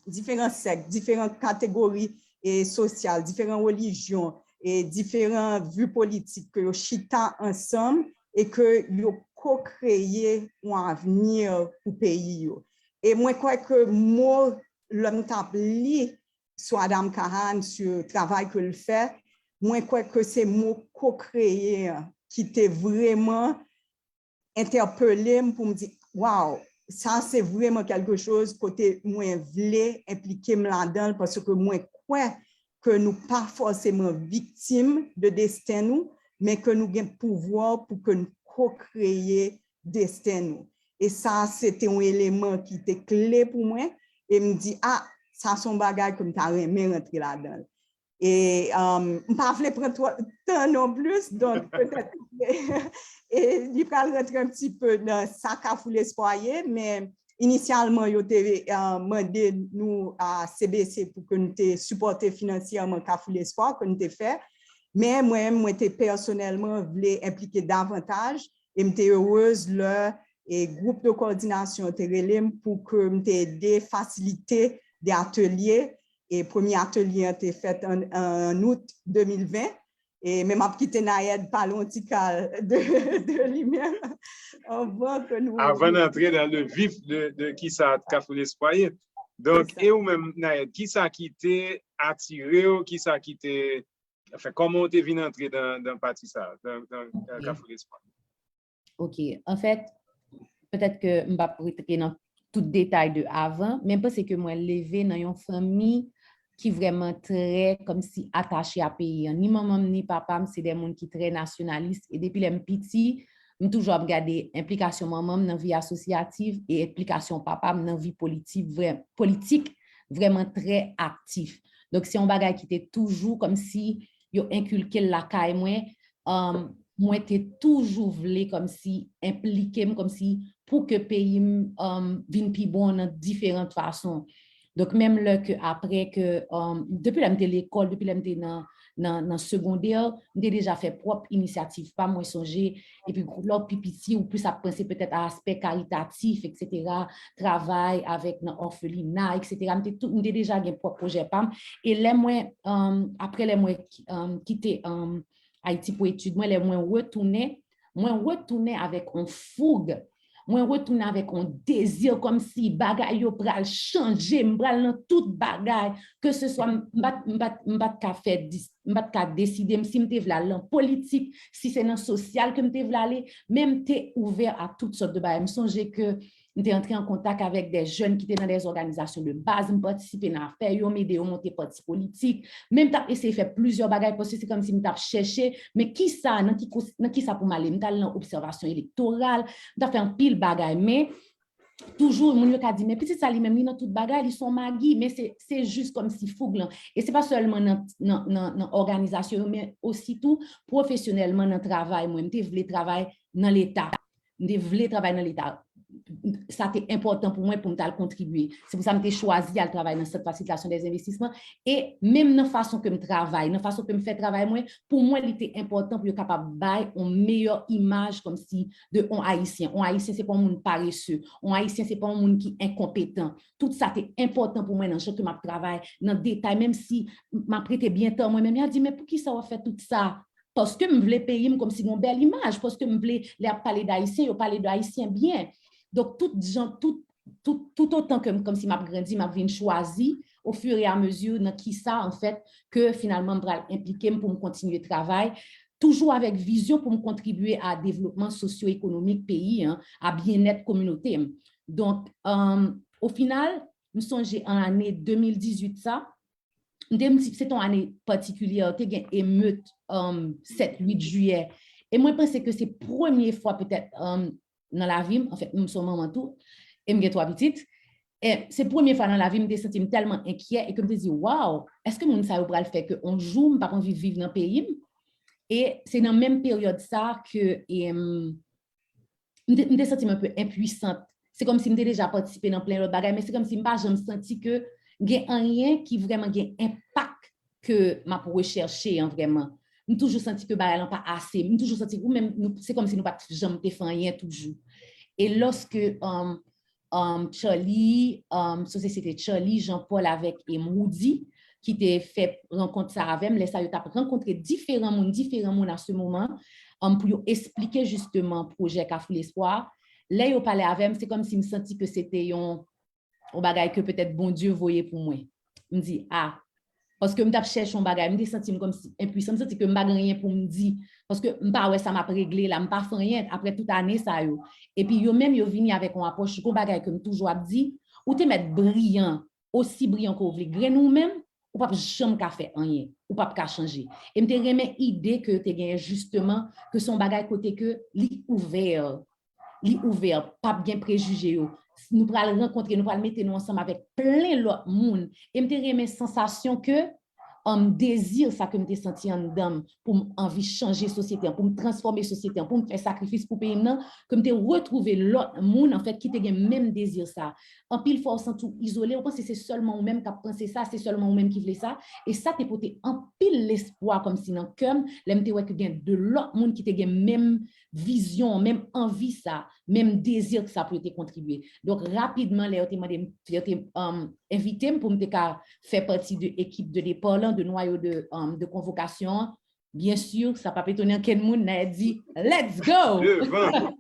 diferan sèk, diferan kategori e sosyal, diferan relijyon, e diferan vi politik, ke yo chita ansanm e ke yo ko-kreye yon avni pou peyi yo. E mwen kwè ke mo, lè m t ap li sou Adam Kahan, sou travay ke l fè, mwen kwè ke se mo ko-kreye an ki te vreman entèpele m pou m di, waw, sa se vreman kèlke choz kote mwen vle enplike m ladan l, paske mwen kwè ke nou pa fòseman viktim de desten nou, men ke nou gen pouvwa pou ke nou ko-kreye desten nou. E sa, se te yon eleman ki te kle pou mwen, e m di, a, sa se yon bagay ke m ta renmen rantre ladan l. E um, m pa vle pran twòp tan non plis, donk petèt e li pral rantre un petit peu nan sa Kafou Lespwa ye, men inisyalman yo te uh, mande nou a C B C pou ke nou te sipòte finansyèman Kafou Lespwa ke nou te fè. Men mwen, mwen te pèsonèlman vle enplike davantaj e m te erez lè e gwoup de kowòdinasyon te rele m pou ke m te ede fasilite de atelye. E premye atelye an te fèt an, an out de mil ven. E men m ap kite Nayèd pale yon ti kal de, de li menm anvan ke nou... Avan n antre dans le vif de, de kisa Kafou Lespwa ye. Donk, e ou menm, Nayèd, kisa ki te atire w, kisa ki te, anfen, kòman w te vin antre dans, dans pati sa, dans, dans, dans Kafou Lespwa? Ok, anfèt, petèt ke m p ap rantre nan tout detay de avan, men m panse ke mwen leve nan yon fanmi ki vrèman trè kòmsi atache a peyi an. Ni manman m, ni papa m, se de moun ki trè nasyonalis, e depi lè m piti, m toujou ap gade enplikasyon manman m nan vi asosyativ e enplikasyon papa m nan vi politik, vrè, politik vrèman trè aktif. Donk, se yon bagay ki te toujou kòmsi yo enkilke l lakay mwen, um, mwen te toujou vle kòmsi enplike m kòmsi pou ke peyi m um, vin pi bon nan diferan fason. Donk, menm lè ke apre ke, um, depi lè m te lekòl, depi lè m te nan, nan, nan segondè, m te deja fè pwòp inisyativ pa m, mwen sonje, epi lè w pi piti, ou plis ap panse petèt a aspè karitatif, etsetera, travay avèk nan òfelina, etsetera. M te, tou, m te deja gen pwòp pwojè pa m. E lè mwen, um, apre lè mwen um, kite um, Ayiti pou etid mwen, lè mwen retounen, mwen retounen avèk yon foug. Mwen retounen avèk yon dezi kòmsi bagay yo pral chanje, m pral nan tout bagay, ke se swa m pa t ka fè, m pa t ka deside m si m te vle al nan politik, si se nan sosyal ke m te vle ale, men m te ouvè a tout sòt de bagay. M sonje ke m te antre an kontak avèk de jèn ki te nan de òganizasyon de baz, m patisipe nan afè yo, m ede yo monte pati politik, men m t ap eseye fè plizyè bagay paske se kòmsi m t ap chèche, men kisa, nan ki, nan kisa pou m ale, m t al nan obsèvasyon elektoral, m t ap fè anpil bagay, men toujou moun yo ka di, men pitit sa li menm li nan tout bagay, li se yon magi, men se, se jis kòmsi foug lan. E se pa sèlman nan, nan, nan, nan òganizasyon yo, men osi tou pwofesyonèlman nan travay mwen, m te vle travay nan Leta. M te vle travay nan Leta. Sa te enpòtan pou mwen pou m t al kontribye. Se pou sa m te chwazi al travay nan Sant Fasilitasyon dè Envestisman. E menm nan fason ke m travay, nan fason ke m fè travay mwen, pou mwen, li te enpòtan pou yo kapab bay yon meyè imaj kòmsi de yon Ayisyen. Yon Ayisyen, se pa yon moun parese. Yon Ayisyen, se pa yon moun ki enkonpetan. Tout sa te enpòtan pou mwen nan jan ke m ap travay, nan detay, menm si m ap rete byen tan mwen menm. Y a di, men poukisa w ap fè tout sa? Paske m vle peyi m kòmsi gon bèl imaj, paske m vle lè y ap pale d Ayisyen, yo pale de Ayisyen byen. Donk, tout jan, tout, tout, tout otan ke m, kòmsi m ap grandi, m ap vin chwazi, au fur et à mesure, nan kisa, anfèt, ke finalman m pral enplike m pou m kontinye travay, toujou avèk vizyon pou m kontribye a devlopman sosyo-ekonomik peyi an, a byennèt kominote m. Donk, um, o final, m sonje an ane de mil dizuit sa, m te, m ti- se te yon ane patikilye, te gen emet, um, sèt uit jiyè. E mwen panse ke se premye fwa petèt, um, nan lavi m, anfèt, m se yon manman tou, e m gen twa pitit. E se premye fwa nan lavi m, m te santi m tèlman enkyè e ke m te di, waw, èske moun sa yo pral fè ke yon jou m p ap anvi viv nan peyi m? E se nan menm peryòd sa ke, em, m te, m te santi m enpe enpwisant. Se kòmsi m te deja patisipe nan plen lòt bagay, men se kòmsi m pa janm santi ke gen anyen ki vrèman gen enpak ke m ap rechèche an vrèman. M toujou santi ke bagay lan pa ase. M toujou santi ou menm, nou, se kòmsi nou pa t janm te fè anyen toujou. E lòske, um, um, Charlie, um, sosyete Charlie, Jean Paul avèk, em, Roody, ki te fè rankont sa avè m, lè sa yo t ap rankontre diferan moun, diferan moun a se moman, um, pou yo esplike jisteman pwojè Kafou Lespwa. Lè yo pale avè m, se kòmsi m santi ke se te yon, yon bagay ke petèt Bondye voye pou mwen. M di, a, paske m t ap chèche yon bagay, m te santi m kòmsi enpwisan, m santi ke m pa gen anyen pou m di, paske m pa wè sa m ap regle la, m pa fè anyen apre tout ane sa yo. Epi yo menm, yo vini avèk yon apwòch, yon bagay ke m toujou ap di, ou te mèt briyan, osi briyan ke w vle. Grenn ou menm, ou p ap janm ka fè anyen, ou p ap ka chanje. E m te renmen ide ke yo te genyen jisteman, ke se yon bagay kote ke li ouvè, li ouvè, p ap gen prejije yo. Nou pral rankontre, nou pral mete nou ansanm avèk plen lòt moun. E m te renmen sansasyon ke, um, dezi sa ke m te santi anndan m pou m anvi chanje sosyete an, pou m transfòme sosyete an, pou m fè sakrifis pou peyi m nan, ke m te retwouve lòt moun, anfèt, ki te gen menm dezi sa. Anpil fwa, w santi w izole, w panse se sèlman ou menm k ap panse sa, se sèlman ou menm ki vle sa. E sa te pote anpil lespwa kòmsi nan kè m, lè m te wè ke gen de lòt moun ki te gen menm vizyon, menm anvi sa, menm dezi sa pou yo te kontribye. Donk, rapidman, lè yo te mande m, yo te, um, envite m pou m te ka fè pati de ekip de depa lan, de nwayo de, um, de konvokasyon an, byen si, sa p ap etone ankenn moun, Nayet di, let's go! Devan!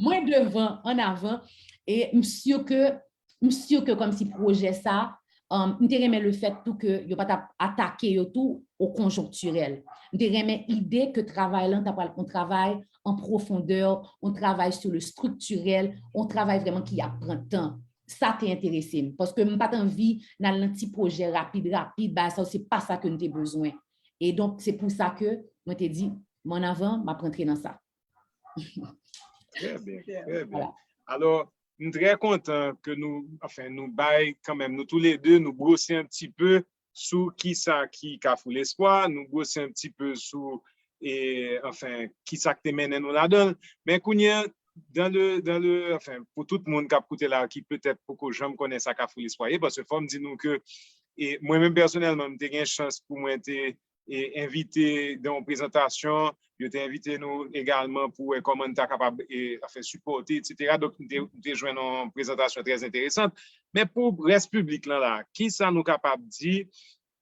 Mwen devan, an avan. E m si ke, m si ke kòmsi pwojè sa, um, m te renmen le fèt tou ke yo pa t ap atake yo tou o konjonktirèl. M te renmen ide ke travay lan ta pral yon travay an pwofondè, yon travay sou le striktirèl, yon travay vrèman ki ap pran tan. Sa te enterese m, paske m pa t anvi n al nan ti pwojè rapid, rapid, bagay sa yo, se pa sa ke m te bezwen. E donk, se pou sa ke mwen te di, m ann avan, m ap rantre nan sa. Trè byen, trè byen. Alò, m trè kontan ke nou, anfen, nou bay kanmenm, nou toulede, nou bwose yon ti pe sou kisa ki Kafou Lespwa, nou bwose yon ti pe sou, e, anfen, kisa k te mennen nou ladan l. Men kounye a, dans le, dans le, anfen, pou tout moun k ap koute la, ki petèt poko janm konnen sa Kafou Lespwa ye, paske fò m di nou ke, e, mwen menm pèsonèlman, m te gen chans pou mwen te e, envite nan yon prezantasyon. Yo te envite nou egalman pou wè kòman n ta kapab, e, anfen, sipòte, etsetera. Donk, m te, m te jwenn yon prezantasyon trè enteresan. Men pou rès piblik lan la, kisa nou kapab di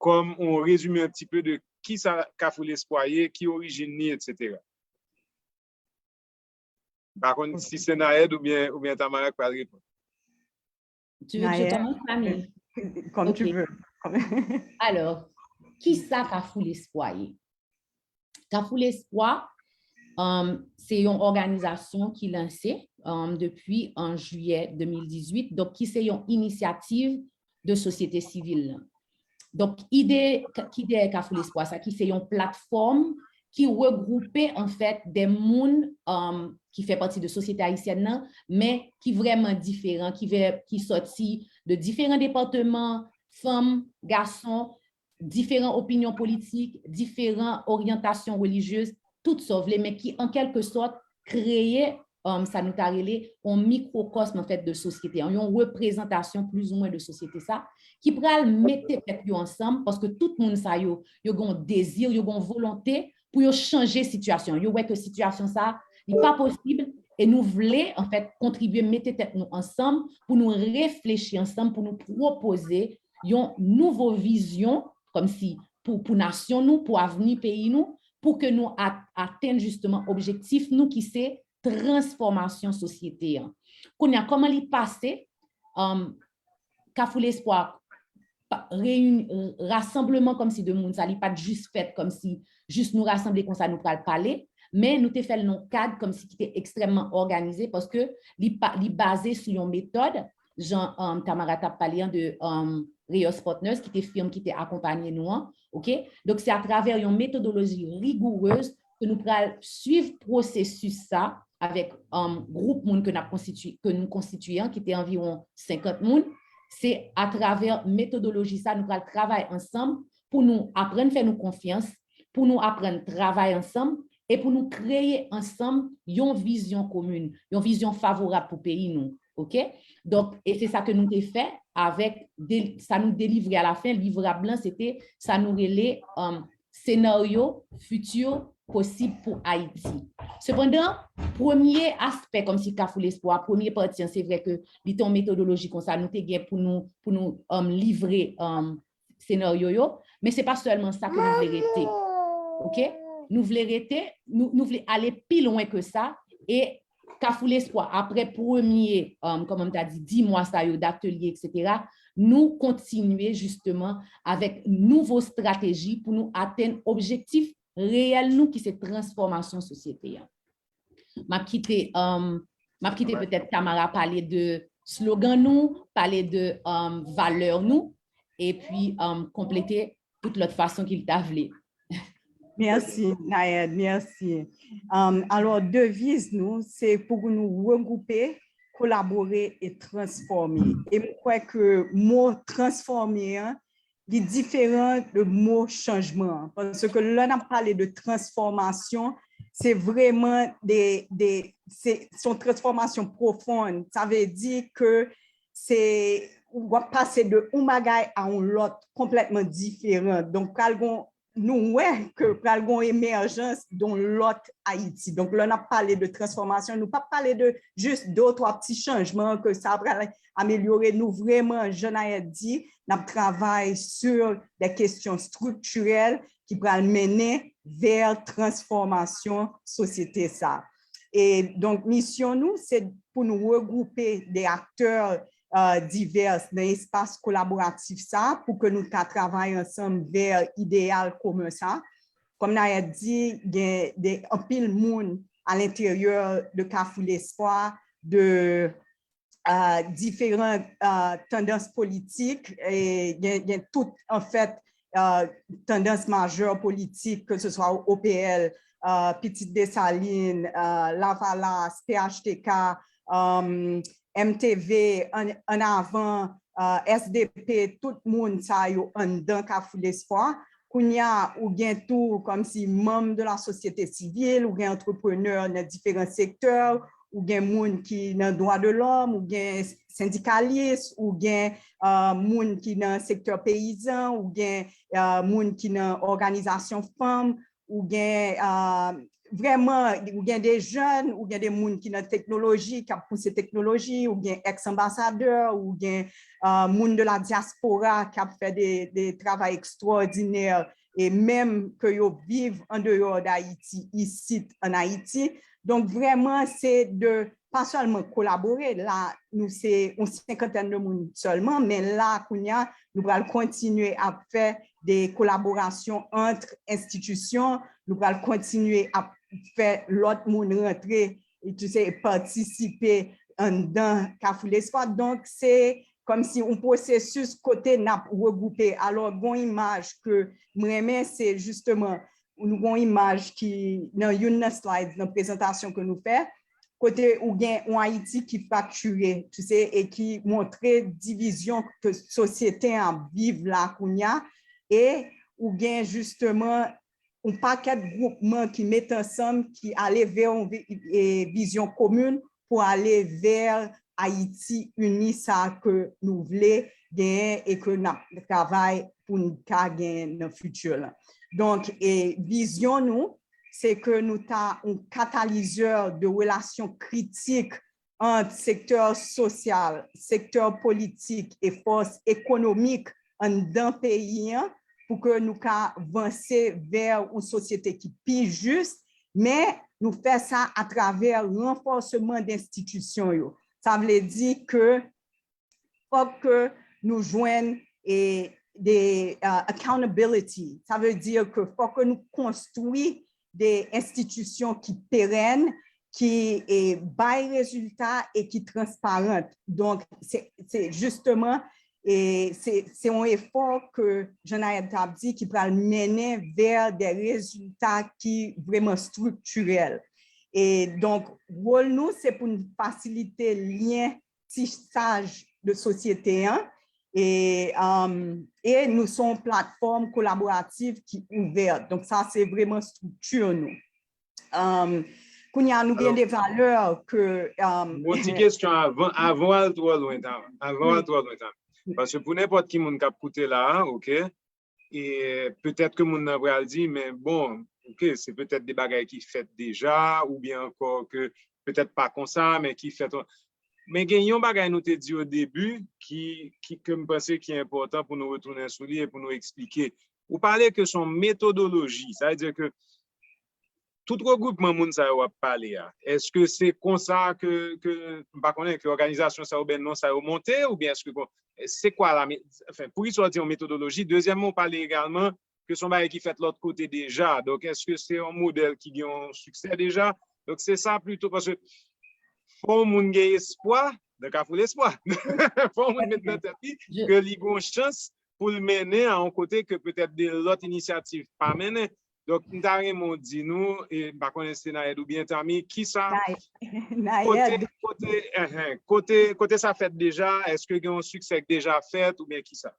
kòm yon rezime un petit peu de kisa Kafou Lespwa ye, ki orijin li, etsetera? M pa konn si se Nayet oubyen, oubyen Tamara k pral reponn. Tu veux que je commence, Camille? Comme tu veux. Alors, kisa Kafou Lespwa ye? Kafou Lespwa, um, se yon òganizasyon ki lanse, um, depi an jiyè de mil dizuit, donk ki se yon inisyativ de sosyete sivil lan. Donk, ide ki dèyè Kafou Lespwa sa, ki se yon platfòm ki regwoupe, anfèt, de moun, um, ki fè pati de sosyete ayisyèn nan, men ki vrèman diferan, ki vè, ki sòti de diferan depatman, fanm, gason, diferan opinyon politik, diferan oryantasyon relijyez, tout sa w vle, men ki, an kèlke sòt, kreye, um, sa nou ta rele yon mikwokòsm, anfèt, de sosyete an, yon reprezantasyon plizoumwen de sosyete sa, ki pral mete tèt yo ansanm, paske tout moun sa yo, yo gen yon dezi, yo gen yon volonte pou yo chanje sitiyasyon. Yo wè ke sitiyasyon sa, li pa posib, e nou vle, anfèt, kontribye mete tèt nou ansanm pou nou reflechi ansanm, pou nou pwopoze yon nouvo vizyon, kòmsi pou, pou nasyon nou, pou avni peyi nou, pou ke nou at-, atenn jisteman objektif nou ki se transfòmasyon sosyete an. Kounye a, kòman li pase, um, Kafou Lespwa pa, reyini, rasanbleman kòmsi de moun sa, li pa t jis fèt kòmsi jis nou rasanble konsa nou pral pale, men nou te fè l nan yon kad kòmsi ki te ekstrèmman òganize, paske li pa, li baze sou yon metòd, jan um, Tamara t ap pale an de um, Reyes Partners, ki te firm ki te akonpanye nou an. Oke? Donk, se atravè yon metodoloji rigourez ke nou pral swiv pwosesis sa avèk um, gwoup moun ke n ap konstitye, ke nou konstitye an, ki te anviwon senkant moun. Se atravè metodoloji sa nou pral travay ansanm pou nou aprann fè nou konfyans, pou nou aprann travay ansanm e pou nou kreye ansanm yon vizyon komin, yon vizyon favorab pou peyi nou. Oke? Donk, e se sa ke nou te fè avèk de, sa nou delivre alafen, livrab lan, se te sa nou rele um, senaryo fiti posib pou Ayiti. Sepandan, premye aspè kòmsi Kafou Lespwa, premye pati an, se vre ke li te yon metodoloji konsa, nou te gen pou nou, pou nou um, livre um, senaryo yo, men se pa sèlman sa ke nou vle rete. Oke? Nou vle rete, nou, nou vle ale pi lwen ke sa, e Kafou Lespwa, apre premye, um, kòman m ta di, dis mwa sa yo, datelye, etsetera, nou kontinye jisteman avèk nouvo estrateji pou nou atenn objektif reyèl nou ki se transfòmasyon sosyete a. M ap kite, um, m ap kite petèt Tamara pale de slogan nou, pale de um, valè nou, epi um, konplete tout lòt fason ke l ta vle. Mèsi, Nayèd, mèsi. Um, alò, deviz nou, se pou nou regwoupe, kolabore e transfòme. E m kwè ke mo transfòme an, li diferan de mo chanjman an. Paske lè n ap pale de transfòmasyon, se vrèman de, de se yon transfòmasyon pwofon. Sa vle di ke se w ap pase de yon bagay a yon lòt konplètman diferan. Donk, pral gon nou wè ke pral gon emèjans don lòt Ayiti. Donk, lè n ap pale de transfòmasyon, nou p ap pale de jis de twa ti chanjman ke sa pral amelyore. Nou vrèman, jan Nayèd di, n ap travay sur de kesyon striktirèl ki pral mennen vè transfòmasyon sosyete sa. E donk, misyon nou, se pou nou regwoupe de aktè uh, divès nan espas kolaboratif sa pou ke nou ka travay ansanm vè ideyal komen sa. Kòm Nayèd di, gen de, anpil moun alenteryè de Kafou Lespwa, de uh, diferan uh, tandans politik, e gen, gen tout, anfèt, uh, tandans majè politik, ke se swa O P L, uh, Pitit Desalin, uh, Lavalas, P H T K, um, M T V, An, An Avan, uh, S D P, tout moun sa yo anndan Kafou Lespwa. Kounye a, ou gen tou kòmsi manm de la sosyete sivil, ou gen antreprenè nan diferan sektè, ou gen moun ki nan dwa de lòm, ou gen sendikalis, ou gen uh, moun ki nan sektè peyizan, ou gen uh, moun ki nan òganizasyon fanm, ou gen uh, vrèman, ou gen de jèn, ou gen de moun ki nan teknoloji, k ap pouse teknoloji, ou gen ex-anbasadè, ou gen uh, moun de la diaspora k ap fè de, de travay ekstwòdinè e menm ke yo viv andeyò d Ayiti, isit ann Ayiti. Donk, vrèman, se de pa sèlman kolabore, la, nou se yon senkantèn de moun sèlman, men la, kounye a, nou pral kontinye ap fè de kolaborasyon ant enstitisyon, nou pral kontinye ap fè lòt moun rantre, tu sais, patisipe anndan Kafou Lespwa. Donk, se kòmsi yon pwosesis kote n ap regwoupe. Alò, gon imaj ke m renmen, se jisteman, nou gon imaj ki nan youn nan slides, nan prezantasyon ke nou fè, kote ou gen yon Ayiti ki fraktire, tu sais, e ki montre divizyon ke sosyete an ap viv la kounye a, e ou gen jisteman yon pakèt gwoupman ki met ansanm, ki ale vè yon vi, e, vizyon komin pou ale vè Ayiti ini sa ke nou vle genyen e ke n ap travay pou n ka genyen nan fiti lan. Donk, e, vizyon nou, se ke nou ta yon katalizè de relasyon kritik ant sektè sosyal, sektè politik e fòs ekonomik anndan peyi an pou ke nou ka vanse vè yon sosyete ki pi jis, men nou fè sa atravè ranfòsman d enstitisyon yo. Sa vle di ke fòk ke nou jwenn e de uh, accountability. Sa vle di ke fòk ke nou konstwi de enstitisyon ki perèn, ki e, bay rezilta e ki transparant. Donk, se, se jisteman, e se, se yon efò ke Jean Naël t ap di ki pral mennen vè de rezilta ki vrèman striktirèl. E donk, wòl nou, se pou n fasilite lyen tisaj de sosyete an. E, um, e nou se yon platfòm kolaboratif ki ouvè. Donk, sa se vrèman estrikti nou. Um, kounye a, nou gen de valè ke, um, Bon, ti kesyon avan, avan w al twò lwen, Tami. Avan w al twò lwen, Tami. Paske pou nenpòt ki moun k ap koute la a, oke, e petèt ke moun nan pral di, men bon, oke, se petèt de bagay ki fèt deja, oubyen ankò ke petèt pa konsa, men ki fèt. Men gen yon bagay nou te di o debi ki, ki, ke m panse ki enpòtan pou nou retounen sou li e pou nou eksplike. Ou pale ke se yon metodoloji, sa vle di ke tout regwoupman moun sa yo w ap pale a, èske se konsa ke, ke, m pa konnen, ke òganizasyon sa yo, oubyen non sa yo monte, oubyen èske, bon, se kwa la, anfen, poukisa w di yon metodoloji? Dezyèmman, w pale egalman ke se yon bagay ki fèt lòt kote deja. Donk, èske se yon modèl ki gen yon siksè deja? Donk, se sa plito, paske fò yon moun gen espwa, nan Kafou Lespwa, fò yon moun met nan tèt li ke li gen yon chans pou l mennen a yon kote ke petèt de lòt inisyativ pa mennen. Donk, m ta renmen w di nou, e m pa konnen si se Naël oubyen Tami, kisa, kote, kote, kote, kote sa fèt deja, èske gen yon siksè k deja fèt oubyen kisa?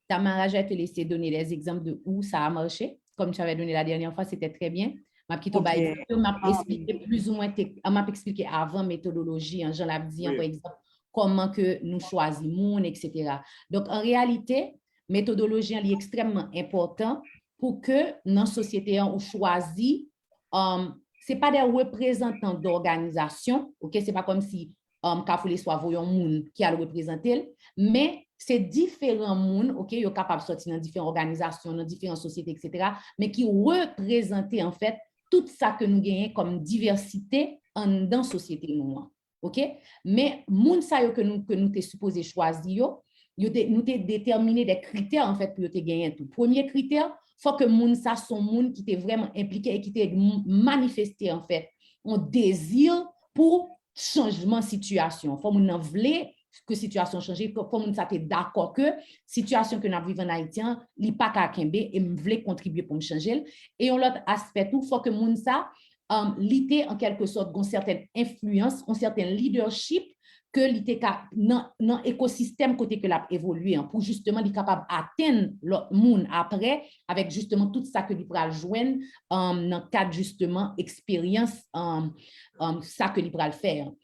Tamara, je vais te laisser donner les exemples de où ça a marché. Comme tu avais donné la dernière fois, c'était très bien. M ap kite w bay egzanp yo, m ap eksplike plizoumwen, m ap eksplike avan metodoloji an, jan l ap di an, pa egzanp, kòman ke nou chwazi moun, etsetera. Donk, an reyalite, metodoloji an li ekstrèmman enpòtan pou ke nan sosyete an ou chwazi, um, se pa de reprezantan dòganizasyon, oke, se pa kòmsi um, Kafou Lespwa voye yon moun ki al reprezante l, men se diferan moun, oke, yo kapab sòti nan diferan òganizasyon, nan diferan sosyete, etsetera, men ki reprezante, anfèt, tout sa ke nou genyen kòm divèsite anndan sosyete nou an. Oke? Men moun sa yo ke nou, ke nou te sipoze chwazi yo, yo te, nou te detèmine de kritè, anfèt, pou yo te genyen tou. Premye kritè, fò ke moun sa se yon moun ki te vrèman enplike e ki te manifeste, anfèt, yon dezi pou chanjman sitiyasyon. Fò moun nan vle ke sitiyasyon chanje, fò moun sa te dakò ke sitiyasyon ke n ap viv ann Ayiti an, li pa ka kenbe e m vle kontribye pou m chanje l. E yon lòt aspè tou, fò ke moun sa, um, li te an kèlke sòt gon sètèn enfliyans, yon sètèn leadership ke li te ka nan, nan ekosistèm kote ke l ap evolye an, pou jisteman li kapab atenn lòt moun apre avèk jisteman tout sa ke li pral jwenn, um, nan kad jisteman eksperyans, um, um, sa ke li pral fè an.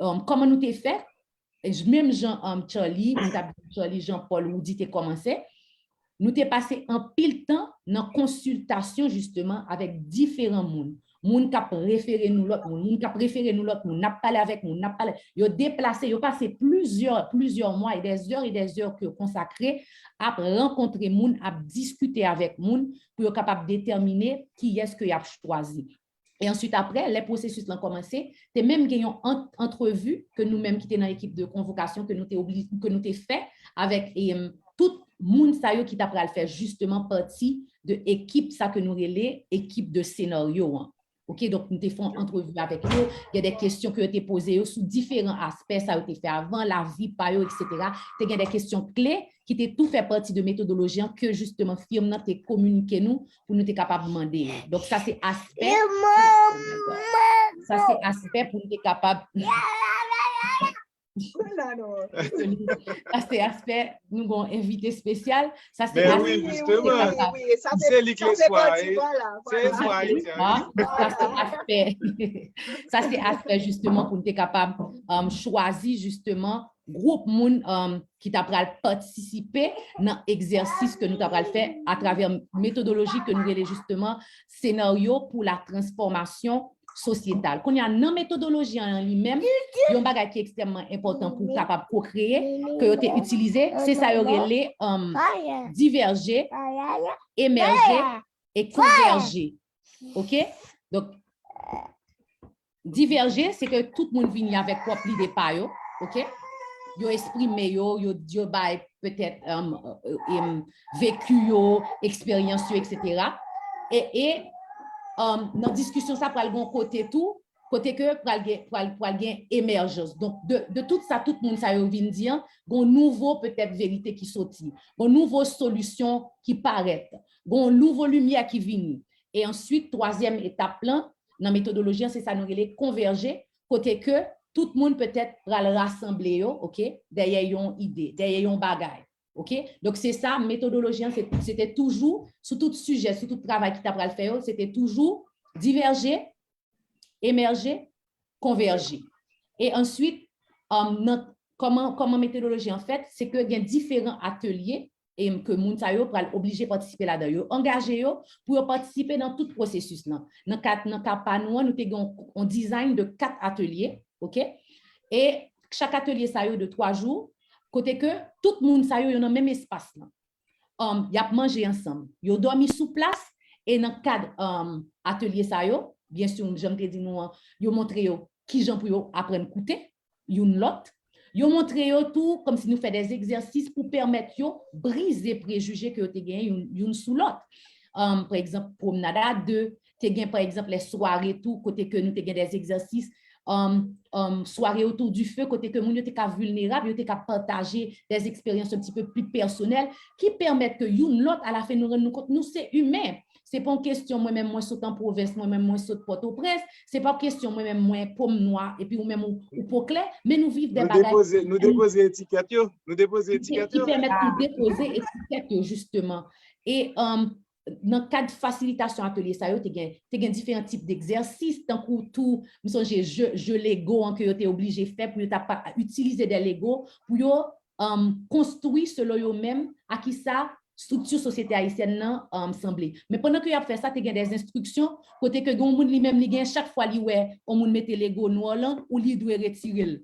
Um, kòman nou te fè? Menm jan, um, Charlie, mwen t ap di Charlie, Jean Paul, Woody te kòmanse, nou te pase anpil tan nan konsiltasyon jisteman avèk diferan moun. Moun k ap refere nou lòt moun, moun k ap refere nou lòt moun, n ap pale avèk moun, n ap pale, yo deplase, yo pase plizyè, plizyè mwa e dè zè e dè zè ke yo konsakre ap rankontre moun, ap diskite avèk moun pou yo kapab detèmine kiyès ke y ap chwazi. E answit apre, lè pwosesis lan kòmanse, te menm gen yon ant, antrevi ke nou menm ki te nan ekip de konvokasyon ke nou te obli, ke nou te fè avèk, em, tout moun sa yo ki ta pral fè jisteman pati de ekip sa ke nou rele ekip de senaryo an. Oke, donk nou te fè yon antrevi avèk yo, gen de kesyon ke yo te poze yo sou diferan aspè sa yo te fè avan, lavi pa yo, etsetera. Te gen de kesyon kle ki te tou fè pati de metodoloji an ke jisteman firm nan te kominike nou pou nou te kapab mande yo. Donk sa se aspè, sa se aspè pou nou te kapab Sa se aspè, nou gon envite espesyal. Sa se aspè. Se li ki lespwa. Se lespwa. Sa se aspè. Sa se aspè jisteman pou nou te kapab, um, chwazi jisteman gwoup moun, um, ki ta pral patisipe nan egzèsis ke nou ta pral fè atravè metodoloji ke nou rele jisteman senaryo pou la transfòmasyon sosyetal. Kounye a, nan metodoloji an li menm, yon bagay ki ekstrèmman enpòtan pou w kapab ko-kreye, ke yo te itilize, se sa yo rele, um, divèje, emèje e konvèje. Oke? Donk, divèje, se ke tout moun vini avèk pwòp lide pa yo, oke? Yo eksprime yo, yo, yo bay petèt, um, um, veki yo, eksperyans yo, etsetera. E, e, um, nan diskisyon sa pral gon kote tou, kote ke pral gen, pral, pral gen emèjans. Donk, de, de tout sa, tout moun sa yo vin di an, gon nouvo petèt verite ki soti, gon nouvo solisyon ki parèt, gon nouvo limyè ki vini. E answit, twazyèm etap lan, nan metodoloji an, se sa nou rele konvèje, kote ke tout moun petèt pral rasanble yo, oke, dèyè yon ide, dèyè yon bagay. Oke? Donk, se sa, metodoloji an, se, se te toujou, sou tout sijè, sou tout travay ki ta pral fè yo, se te toujou divèje, emèje, konvèje. E answit, um, nan, kòman, kòman metodoloji an fèt, se ke gen diferan atelye e ke moun sa yo pral oblije patisipe ladan. Yo angaje yo pou yo patisipe nan tout pwosesis lan. Nan ka, nan ka pa nou an, nou te gen yon, yon dizayn de kat atelye, oke? E chak atelye sa yo de twa jou, kote ke tout moun sa yo, yo nan menm espas lan. Um, y ap manje ansanm. Yo dòmi sou plas e nan kad, um, atelye sa yo, byen si, jan m te di nou an, yo montre yo kijan pou yo aprann koute youn lòt. Yo montre yo tou kòmsi nou fè de egzèsis pou pèmèt yo brize prejije ke yo te genyen youn, youn sou lòt. Um, pa egzanp, pwomnad a de, te gen, pa egzanp, lè sware tou, kote ke nou te gen de egzèsis, um, um, sware otou di fe, kote ke moun yo te ka vilnerab, yo te ka pataje de eksperyans un petit peu plus personnelles, ki pèmèt ke youn lòt, alafen, nou rann nou kont, nou se imen. Se pa yon kesyon mwen menm mwen sot an pwovens, mwen menm mwen sot Pòtoprens, se pa yon kesyon mwen menm mwen po m nwa epi ou menm ou, ou po klè, men nou viv de bagay. Nou depoze, nou depoze etikèt yo, nou depoze etikèt yo. Ki pèmèt nou depoze etikèt yo, jisteman. E, um, nan kad fasilitasyon atelye sa yo, te gen, te gen diferan tip d'egzèsis, tankou tou, m sonje je, je Lego an ke yo te oblije fè pou yo ta pa itilize de Lego, pou yo, um, konstwi selon yo menm a kisa estrikti sosyete ayisyèn nan, um, sanble. Men pandan ke y ap fè sa, te gen de enstriksyon kote ke gen yon moun li menm li gen chak fwa li wè yon moun mete Lego nwa lan ou li dwe retire l.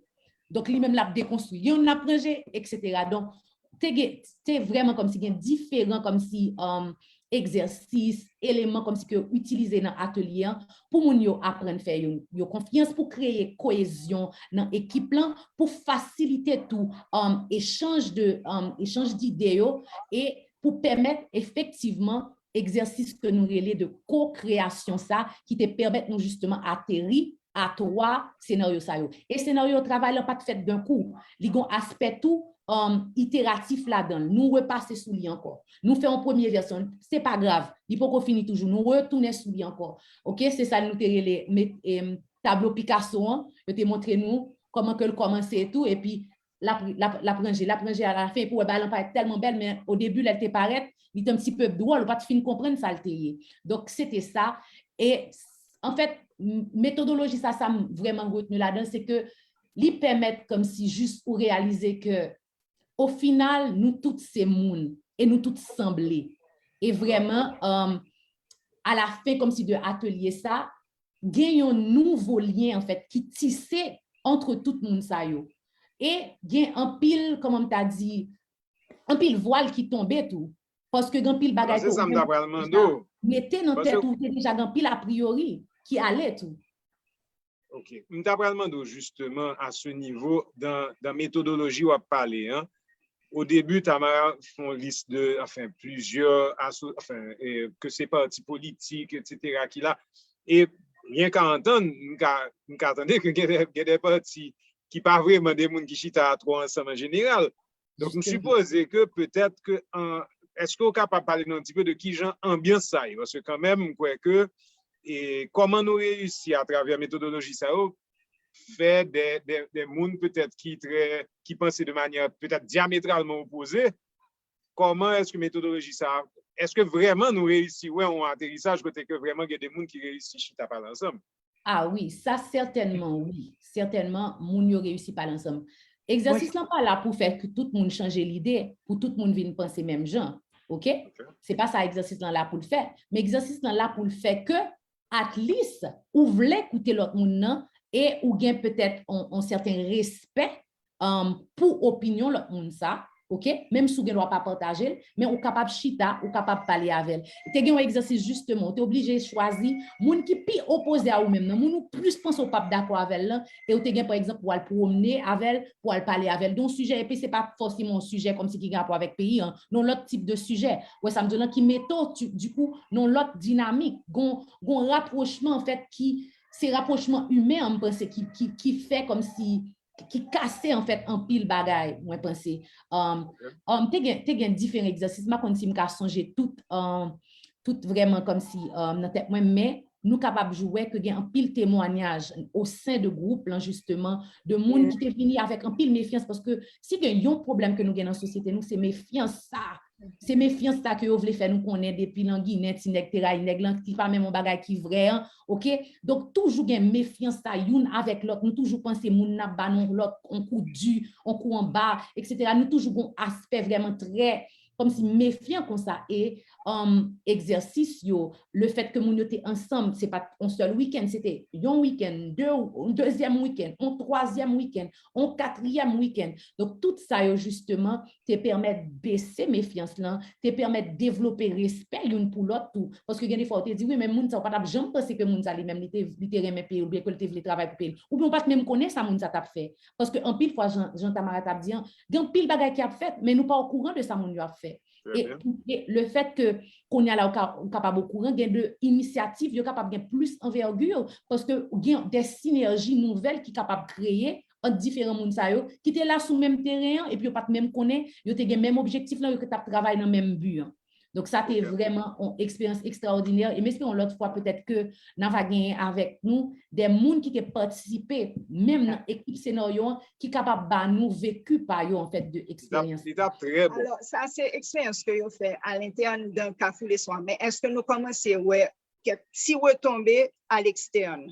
Donk li menm l ap dekonstwi. Gen youn l ap ranje, etsetera. Donk te gen, te vrèman kòmsi gen diferan kòmsi, um, egzèsis, eleman kòmsi ke yo itilize nan atelye an pou moun yo aprann fè yo, yo konfyans, pou kreye koyezyon nan ekip lan, pou fasilite tou, um, echanj de, um, echanj dide yo e pou pèmèt efektivman egzèsis ke nou rele de ko-kreyasyon sa ki te pèmèt nou jisteman ateri a twa senaryo sa yo. E senaryo travay lan pa t fèt d'un coup. Li gon aspè tou, um, iteratif ladan l. Nou repase sou li ankò. Nou fè yon premye vèsyon. Se pa grav. Li poko fini toujou. Nou retounen sou li ankò. Oke? Se sa nou te rele met, em, tablo Picasso an. Yo te montre nou kòman ke l kòmanse e tou. Epi l ap, l ap, l ap ranje, l ap ranje alafen, epi w wè bagay lan parèt tèlman bèl, men o debi, lè l te parèt, li te yon ti pe dwòl, ou pa t fin konprann sa l te ye. Donk, se te sa. E, anfèt, m-, metodoloji sa, sa m vrèman retni ladan l, se ke li pèmèt kòmsi jis ou reyalize ke, o final, nou tout se moun e nou tout sanble. E vrèman, um, alafen, kòmsi de atelye sa, gen yon nouvo lyen, anfèt, ki tise ant tout moun sa yo. E gen anpil, kòman m ta di, anpil vwal ki tonbe tou. Paske gen anpil bagay ke ou menm ou deja mete nan tèt ou, ou te deja gen anpil a priori ki ale tou. Ok. M ta pral mande w jisteman, à ce niveau, dans, dans metodoloji w ap pale an, o debi, Tamara fè yon lis de, anfen, plizyè aso-, anfen, e, ke se pati politik, etsetera, ki la. E byen ka antann, m ka, m ka tande ke gen de, gen de pati ki pa vrèman de moun ki chita twò ansanm an jeneral. Donk, m sipoze ke petèt ke, an, èske w kapab pale nou un petit peu de kijan anbyans sa ye? Paske kanmenm, m kwè ke, e, kòman nou reyisi atravè metodoloji sa yo, fè de, de, de moun petèt ki trè, ki panse de manyè petèt dyametralman opoze, kòman èske metodoloji sa, èske vrèman nou reyisi wè yon aterisaj kote ke vrèman gen de moun ki reyisi chita pale ansanm? Ah wi, sa sètènman, wi. Sètènman, moun yo reyisi pale ansanm. Egzèsis lan pa la pou fè ke tout moun chanje lide, pou tout moun vin panse menm jan. Oke? Se pa sa egzèsis lan la pou l fè. Men egzèsis lan la pou l fè ke, at least, ou vle koute lòt moun nan e ou gen petèt on, on sèten respè, um, pou opinyon lòt moun sa, oke? Menm si w gen dwa pa pataje l, men ou kapab chita, ou kapab pale avè l. Te gen yon egzèsis, jisteman, ou te oblije chwazi moun ki pi opoze a ou menm nan, moun ou plis panse ou p ap dakò avè l lan, e ou te gen, pa egzanp, pou w al pwomne avè l, pou w al pale avè l de yon sijè, epi se pa fòseman yon sijè kòmsi ki gen rapò avèk peyi an, nan yon lòt tip de sijè. Ou wè sa m di w lan, ki mete w, dikou, nan yon lòt dinamik, gon, gon rapwochman, anfèt, ki, se rapwochman imen an, m panse, ki, ki, ki fè kòmsi, ki kase, anfèt, anpil bagay, mwen panse. Um, um, te gen, te gen diferan egzèsis, m pa konn si m ka sonje tout, um, tout vrèman kòmsi, um, nan tèt mwen, men nou kapab jwe ke gen anpil temwanyaj o sen de gwoup lan, jisteman, de moun ki te vini avèk anpil mefyans, paske si gen yon pwoblèm ke nou gen nan sosyete nou, se mefyans sa. Se mefyans sa ke yo vle fè nou konnen depi lan Ginen, ti nèg te rayi nèg lan, ki pa menm yon bagay ki vrè an, oke? Donk, toujou gen mefyans sa youn avèk lòt. Nou toujou panse moun nan ap ba nou lòt, on kou di, on kou anba, etsetera. Nou toujou gon aspè vrèman trè, kòmsi mefyan konsa. E, um, egzèsis yo, le fèt ke moun yo te ansanm, se pa t on sèl wikenn, se te yon wikenn, de, yon dezyèm wikenn, yon twazyèm wikenn, yon katriyèm wikenn. Donk, tout sa yo, jisteman, te pèmèt bese mefyans lan, te pèmèt devlope respè youn pou lòt tou. Paske gen de fwa, ou te di, wi, men moun sa, ou pa t ap janm panse ke moun sa li menm, li te, li te renmen peyi l, oubyen ke l te vle travay pou peyi l. Oubyen ou pa t menm konnen sa moun sa t ap fè. Paske anpil fwa, jan, jan Tamara t ap di an, gen anpil bagay ki ap fèt, men nou pa okouran de sa moun yo ap fè. E, e le fèt ke kounye a la, ou ka, ou kapab okouran, gen de inisyativ, yo kapab gen plis anvègi, paske gen de sinèji nouvèl ki kapab kreye ant diferan moun sa yo, ki te la sou menm teren an, epi yo pa t menm konnen, yo te gen menm objektif lan, yo te ap travay nan menm bi an. Donk, sa te vrèman yon eksperyans ekstraòdinè, e m espere yon lòt fwa, petèt ke n a va genyen avèk nou de moun ki te patisipe, menm nan ekip senaryo an, ki kapab ba nou veki pa yo, anfèt, de eksperyans. Li t ap trè bon. Alò, sa se eksperyans ke yo fè alentèn dan Kafou Lespwa, men èske nou kòmanse wè kèk ti retonbe alekstèn?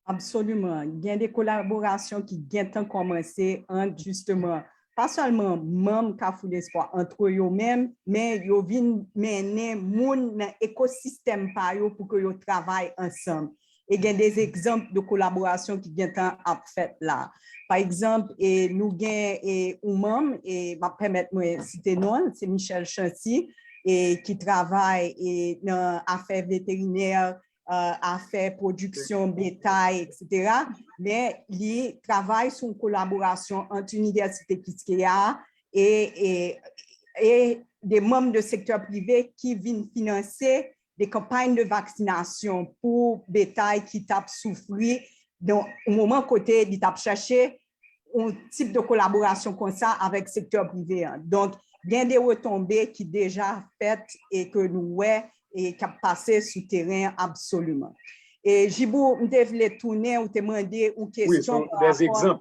Absoliman. Gen de kolaborasyon ki gentan kòmanse ant, jisteman, pa sèlman manm Kafou Lespwa antre yo menm, men yo vin mennen moun nan ekosistèm pa yo pou ke yo travay ansanm. E gen de egzanp de kolaborasyon ki gentan ap fèt la. Pa egzanp, e nou gen, e, yon manm, e m ap pèmèt mwen site non l, se Michel Chancy, e ki travay, e, nan afè veterinè, e, afè pwodiksyon betay, etsetera. Men li travay sou yon kolaborasyon ant Inivèsite Kiskeya e, e, e de manm de sektè prive ki vin finanse de kanpay de vaksinasyon pou betay ki t ap soufri, donk, yon moman kote li t ap chèche yon tip de kolaborasyon konsa avèk sektè prive an. Donk, gen de retonbe ki deja fèt e ke nou wè e k ap pase sou teren an absoliman. E Jibou, m te vle tounen, ou te mande yon kesyon pa rapò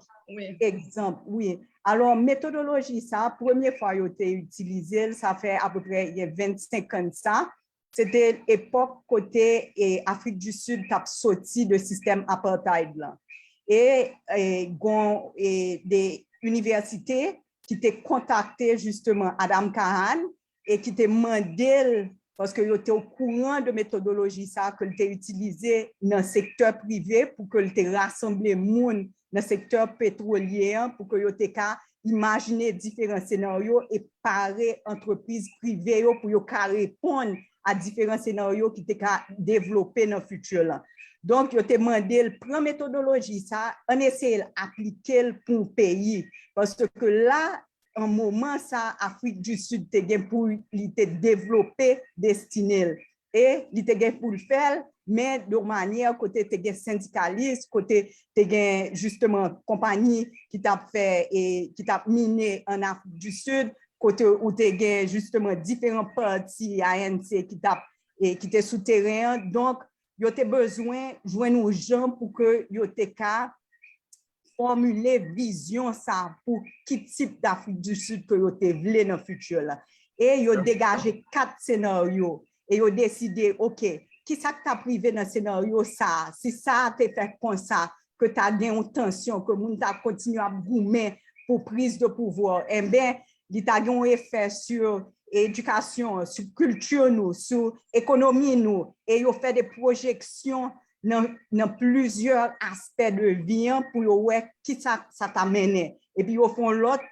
egzanp, wi. Alò, metodoloji sa, premye fwa yo te itilize l, sa fè apeprè gen vennsenk an de sa. Se te epòk kote, e, Afrik di Sid t ap soti de sistèm apartheid lan. E, e, gon, e, de inivèsite ki te kontakte jisteman Adam Kahan e ki te mande l, paske yo te okouran de metodoloji sa ke l te itilize nan sektè prive pou ke l te rasanble moun nan sektè petwolye an, pou ke yo te ka imajine diferan senaryo e pare antrepriz prive yo pou yo ka reponn a diferan senaryo ki te ka devlope nan fiti lan. Donk, yo te mande l pran metodoloji sa, ann eseye l aplike l pou yon peyi. Paske la, an moman sa, Afrik di Sid te gen pou li te devlope destine l. E li te gen pou l fè l, men de yon manyè kote te gen sendikalis, kote te gen jisteman konpayi ki t ap fè, e ki t ap mine ann Afrik di Sid, kote ou te gen jisteman diferan pati A N C ki t ap, e ki te sou teren an. Donk, yo te bezwen jwenn yon jan pou ke yo te ka fòmile vizyon sa pou ki tip d Afrik di Sid ke yo te vle nan fiti lan. E yo degaje kat senaryo. E yo deside, oke, kisa k t ap rive nan senaryo sa a? Si sa a te fèt konsa, ke ta gen yon tansyon, ke moun ta kontinye ap goumen pou priz de pouvwa, enben, li ta gen yon efè sou edikasyon, sou kilti nou, sou ekonomi nou, e yo fè de pwojeksyon nan, nan plizyè aspè de vi an pou yo wè kisa sa ta mennen. Epi yo fè yon lòt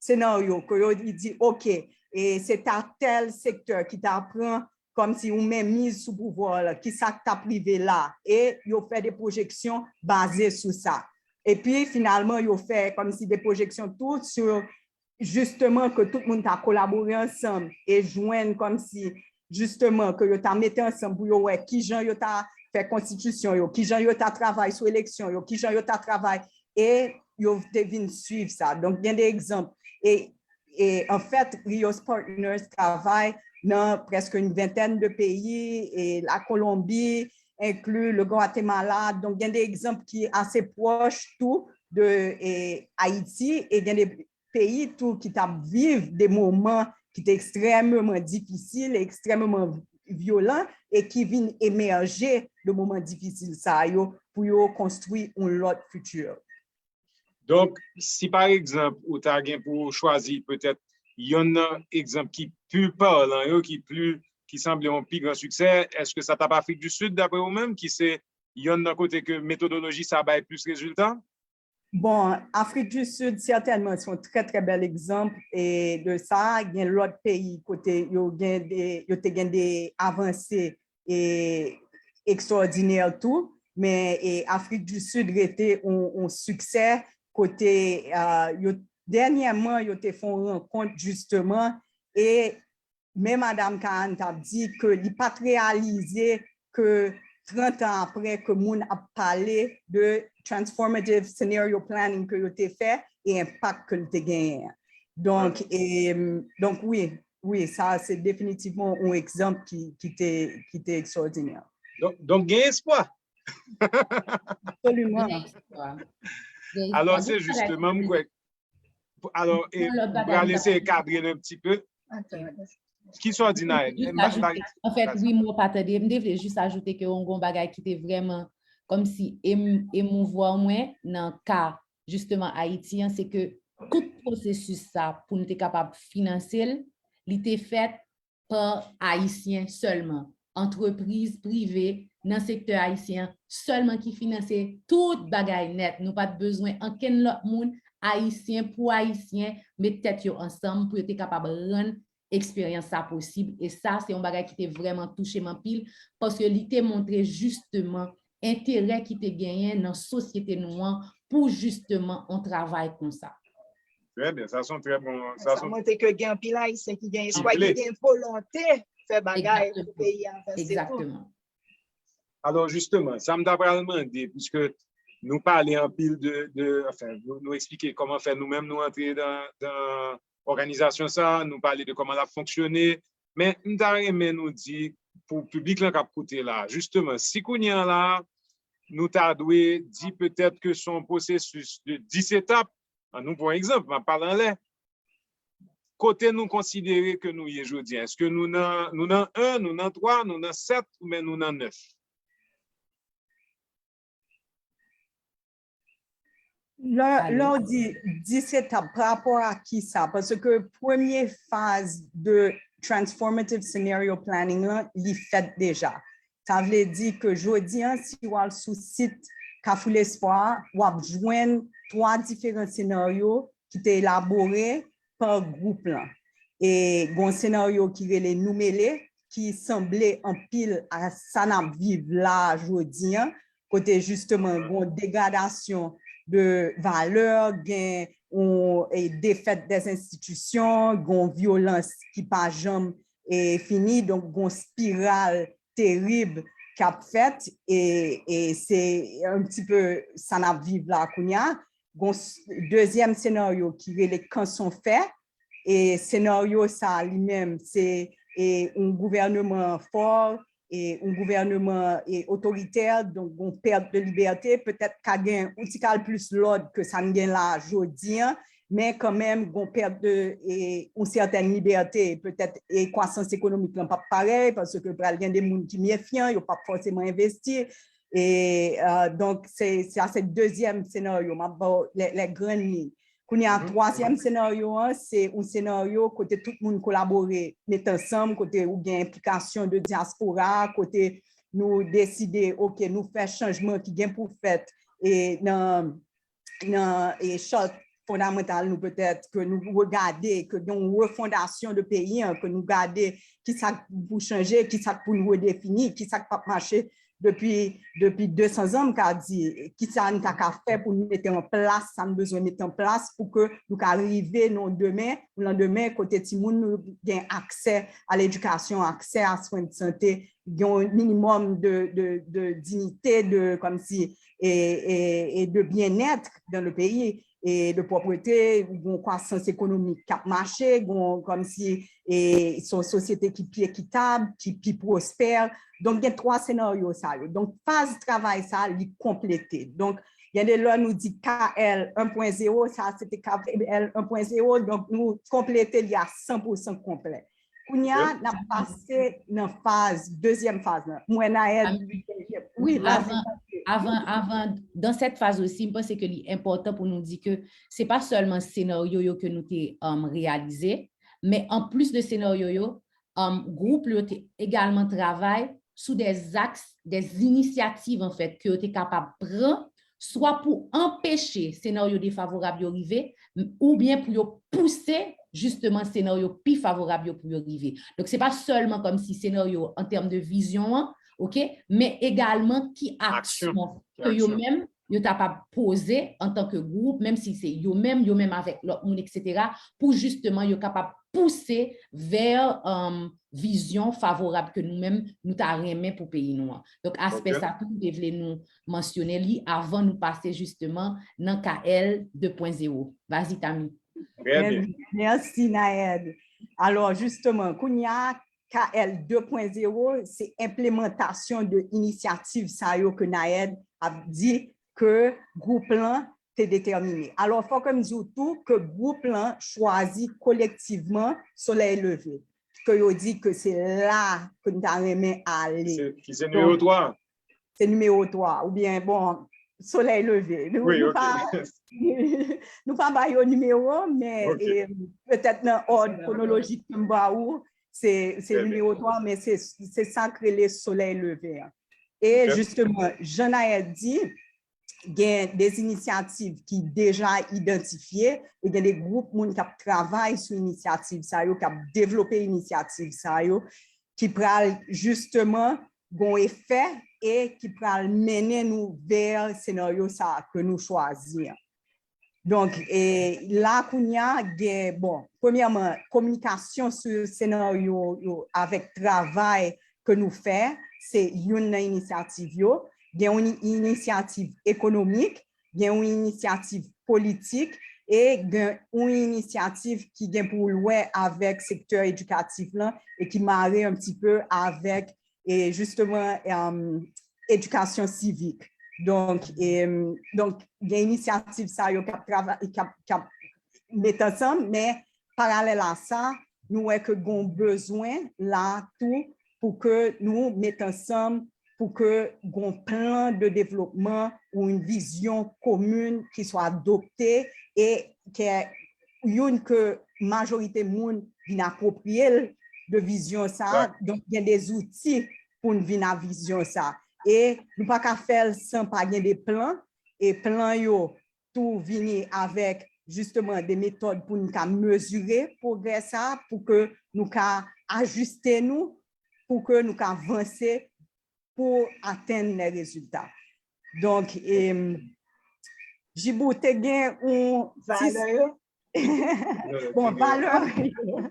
senaryo ke yo di, oke, e se ta tèl sektè ki ta pran kòmsi yon menmiz sou pouvwa la, kisa k t ap rive la, e yo fè de pwojeksyon baze sou sa. Epi, finalman, yo fè kòmsi de pwojeksyon tou sou, jisteman, ke tout moun ta kolabore ansanm e jwenn kòmsi, jisteman, ke yo ta mete ansanm pou yo wè kijan yo ta fè konstitisyon yo, kijan yo ta travay sou eleksyon yo, kijan yo ta travay, e yo te vin swiv sa. Donk, gen de egzanp. E, e anfèt, Rios Partners travay nan prèske yon ventèn de peyi, e la Kolonbi, enkli le Gwatemala. Donk, gen de egzanp ki ase pwòch tou de e, Ayiti, e gen de peyi tou ki t ap viv de moman ki te ekstrèmeman difisil, ekstrèmeman vyolan, e ki vin emèje de moman difisil sa yo pou yo konstwi yon lòt fiti. Donk, si pa egzanp, ou ta gen pou chwazi petèt yonn nan egzanp ki pi palan yo, ki pi, ki sanble yon pi gran siksè, èske sa t ap Afrik di Sid, dapre ou menm, ki se yonn nan kote ke metodoloji sa bay plis rezilta? Bon, Afrik di Sid, sètènman, se yon trè, trè bèl egzanp e de sa. Gen lòt peyi kote yo gen de, yo te gen de avanse e ekstwòdinè tou, men e Afrik di Sid rete yon, yon siksè kote uh, yo dènyèman yo te fè yon rankont jisteman e men Madanm Kahan t ap di ke li pa t reyalize ke trant an apre ke moun ap pale de transformative scenario planning ke yo te fè e enpak ke l te genyen. Donk, e, donk wi, wi, sa se definitivman yon egzanp ki, ki te, ki te ekstwòdinè. Donk, donk gen espwa. Absoliman. Alò, se jisteman, m kwè. Alò, e, m pral eseye kadre l un petit peu. Ki sa w di, Naël? Anfèt, wi, mwen pa tande. M te vle jis ajoute ke yon gon bagay ki te vrèman kòmsi emouvwa mwen nan ka jisteman Ayiti an, se ke tout pwosesis sa pou n te kapab finanse l, li te fèt pa Ayisyen sèlman, antrepriz prive nan sektè ayisyen an sèlman ki finanse tout bagay nèt. Nou pa t bezwen ankenn lòt moun, Ayisyen pou Ayisyen, met tèt yo ansanm pou yo te kapab rann eksperyans sa posib. E sa, se yon bagay ki te vrèman touche m anpil, paske li te montre jisteman enterè ki te genyen nan sosyete nou an pou jisteman yon travay konsa. Trè byen, sa se yon trè bon. Sa montre ke gen anpil Ayisyen ki gen espwa, ki gen volonte fè bagay pou peyi a avanse tou. Alò, jisteman, sa m ta pral mande, piske nou pale anpil de, de anfen, nou, nou eksplike kòman fè nou menm nou antre nan, nan òganizasyon sa, nou pale de kòman l ap fonksyone, men m ta renmen nou di pou piblik lan k ap koute la, jisteman, si kounye a la, nou ta dwe di petèt ke se yon pwosesis de dis etap, an nou pran egzanp, m ap pale anlè, kote nou konsidere ke nou ye jodi a? Èske nou nan, nou nan en, nou nan twa, nou nan sèt, oubyen nou nan nèf? Lè, lè w di dis etap, pa rapò a ki sa? Paske premye faz de transformative scenario planning lan, li fèt deja. Sa vle di ke jodi an, si w al sou sit Kafou Lespwa a, w ap jwenn twa diferan senaryo ki te elabore pa gwoup lan. E gen yon senaryo ki rele Noumele, ki sanble anpil a sa n ap viv la jodi an, kote jisteman gen yon degradasyon de valè, gen yon defèt dèz enstitisyon, gen yon vyolans ki pa janm fini, donk gen yon spiral terib k ap fèt, e se yon ti pe sa n ap viv la kounye a. Gen yon dezyèm senaryo ki rele Kanson Fè, e senaryo sa li menm se yon gouvèneman fò, e yon gouvèneman otoritè, donk gen yon pèt de libète, petèt ka gen yon ti kal plis lòd ke sa n gen la jodi an, men kanmenm gen yon pèt de yon sètèn libète, petèt kwasans ekonomik lan p ap parèy, paske pral gen de moun ki mefyan, yo p ap fòseman envesti, e donk se sa se dezyèm senaryo, m ap ba w lè grann liy. Kounye a, twazyèm senaryo an, se yon senaryo kote tout moun kolabore, met ansanm, kote ou gen enplikasyon de dyaspora, kote nou deside, oke, nou fè chanjman ki gen pou fèt e nan, nan e chart fondamantal nou, petèt, ke nou regade, ke gen yon refondasyon de peyi an, ke nou gade ki sa k pou chanje, ki sa k pou nou redefini, ki sa k p ap mache depi, depi de san zan, m ka di, kisa n ta ka fè pou n mete an plas, sa n bezwen mete an plas pou ke nou ka rive nan demen, nan demen, kote timoun nou gen aksè a ledikasyon, aksè a swen de sante, gen yon minimòm de, de, de dignité, de, kòmsi, e, e, e de bien-être dans le pays, e de pwòpte, gen yon kwasans ekonomik k ap mache, gen yon, kòmsi, e se yon sosyete ki pi ekitab, ki pi pwospè. Donk, gen twa senaryo sa yo. Donk, faz travay sa, li konplete. Donk, gen de lè nou di K L un point zéro, sa se te K L un point zéro, donk nou konplete li a san pou san konplè. Kounye a, n ap pase nan faz, dezyèm faz la. M wè Naël. Wi, pase. Avan, avan, avan, dans cette phase aussi, m panse ke li enpòtan pou nou di ke se pa sèlman senaryo yo ke nou te um, reyalize, men an plis de senaryo yo, um, gwoup yo te egalman travay sou des axes, des initiatives, an fèt, ke yo te kapab pran, swa pou anpeche senaryo defavorab yo rive, oubyen pou yo pouse, jisteman, senaryo pi favorab yo pou yo rive. Donk, se pa sèlman kòmsi senaryo an tèm de vizyon an, oke, men egalman ki aksyon ke yo menm, yo ta kapab poze antanke gwoup, menm si se yo menm, yo menm avèk lòt moun, etsetera, pou jisteman yo kapab pouse vè um, vizyon favorab ke nou menm nou ta renmen pou peyi nou an. Donk, aspè sa tou, nou te vle nou mansyone li avan nou pase jisteman nan K L de pwen zewo. Vas-y, Tami. Mèsi, Naël. Alò, jisteman, kounye a, K L de pwen zewo, se enplemantasyon de inisyativ sa yo ke Naël ap di ke gwoup lan te detèmine. Alò, fòk m di w tou ke gwoup lan chwazi kolektivman Solèy Leve, ke yo di ke se la ke n ta renmen ale. Ki se nimewo twa? Se nimewo twa, oubyen, bon, Solèy Leve. Nou, nou pa, nou pa ba yo nimewo, men petèt nan òd kwonolojik ke m ba ou, se, se nimewo twa, men se, se sa k rele Solèy Leve an. E jisteman, jan Naël di, gen de inisyativ ki deja idantifye, e gen de gwoup moun k ap travay sou inisyativ sa yo, k ap devlope inisyativ sa yo, ki pral jisteman gon efè e ki pral mennen nou vè senaryo sa a ke nou chwazi an. Donk, e la kounye a, gen, bon, premyèman, kominikasyon sou senaryo yo avèk travay ke nou fè, se youn nan inisyativ yo. Gen yon inisyativ ekonomik, gen yon inisyativ politik, e gen yon inisyativ ki gen pou l wè avèk sektè edikatif lan e ki mare un petit peu avèk, e jisteman, um, edikasyon sivik. Donk, e, donk, gen inisyativ sa yo k ap travay, k ap, k ap met ansanm, men paralèl a sa, nou wè ke gon bezwen la tou pou ke nou met ansanm, pou ke gon plan de devlopman ou yon vizyon komin ki swa adopte e ke youn ke majorite moun vin apwopriye l de vizyon sa a. Donk, gen de zouti pou n vin a vizyon sa a. E nou pa ka fè l san pa gen de plan. E plan yo tou vini avèk, jisteman, de metòd pou n ka mezire pwogrè sa a, pou ke nou ka ajiste nou, pou ke nou ka vanse pou atenn lè rezilta. Donk, e, Jibou te gen yon ti... Valè yo? Bon, valè yo.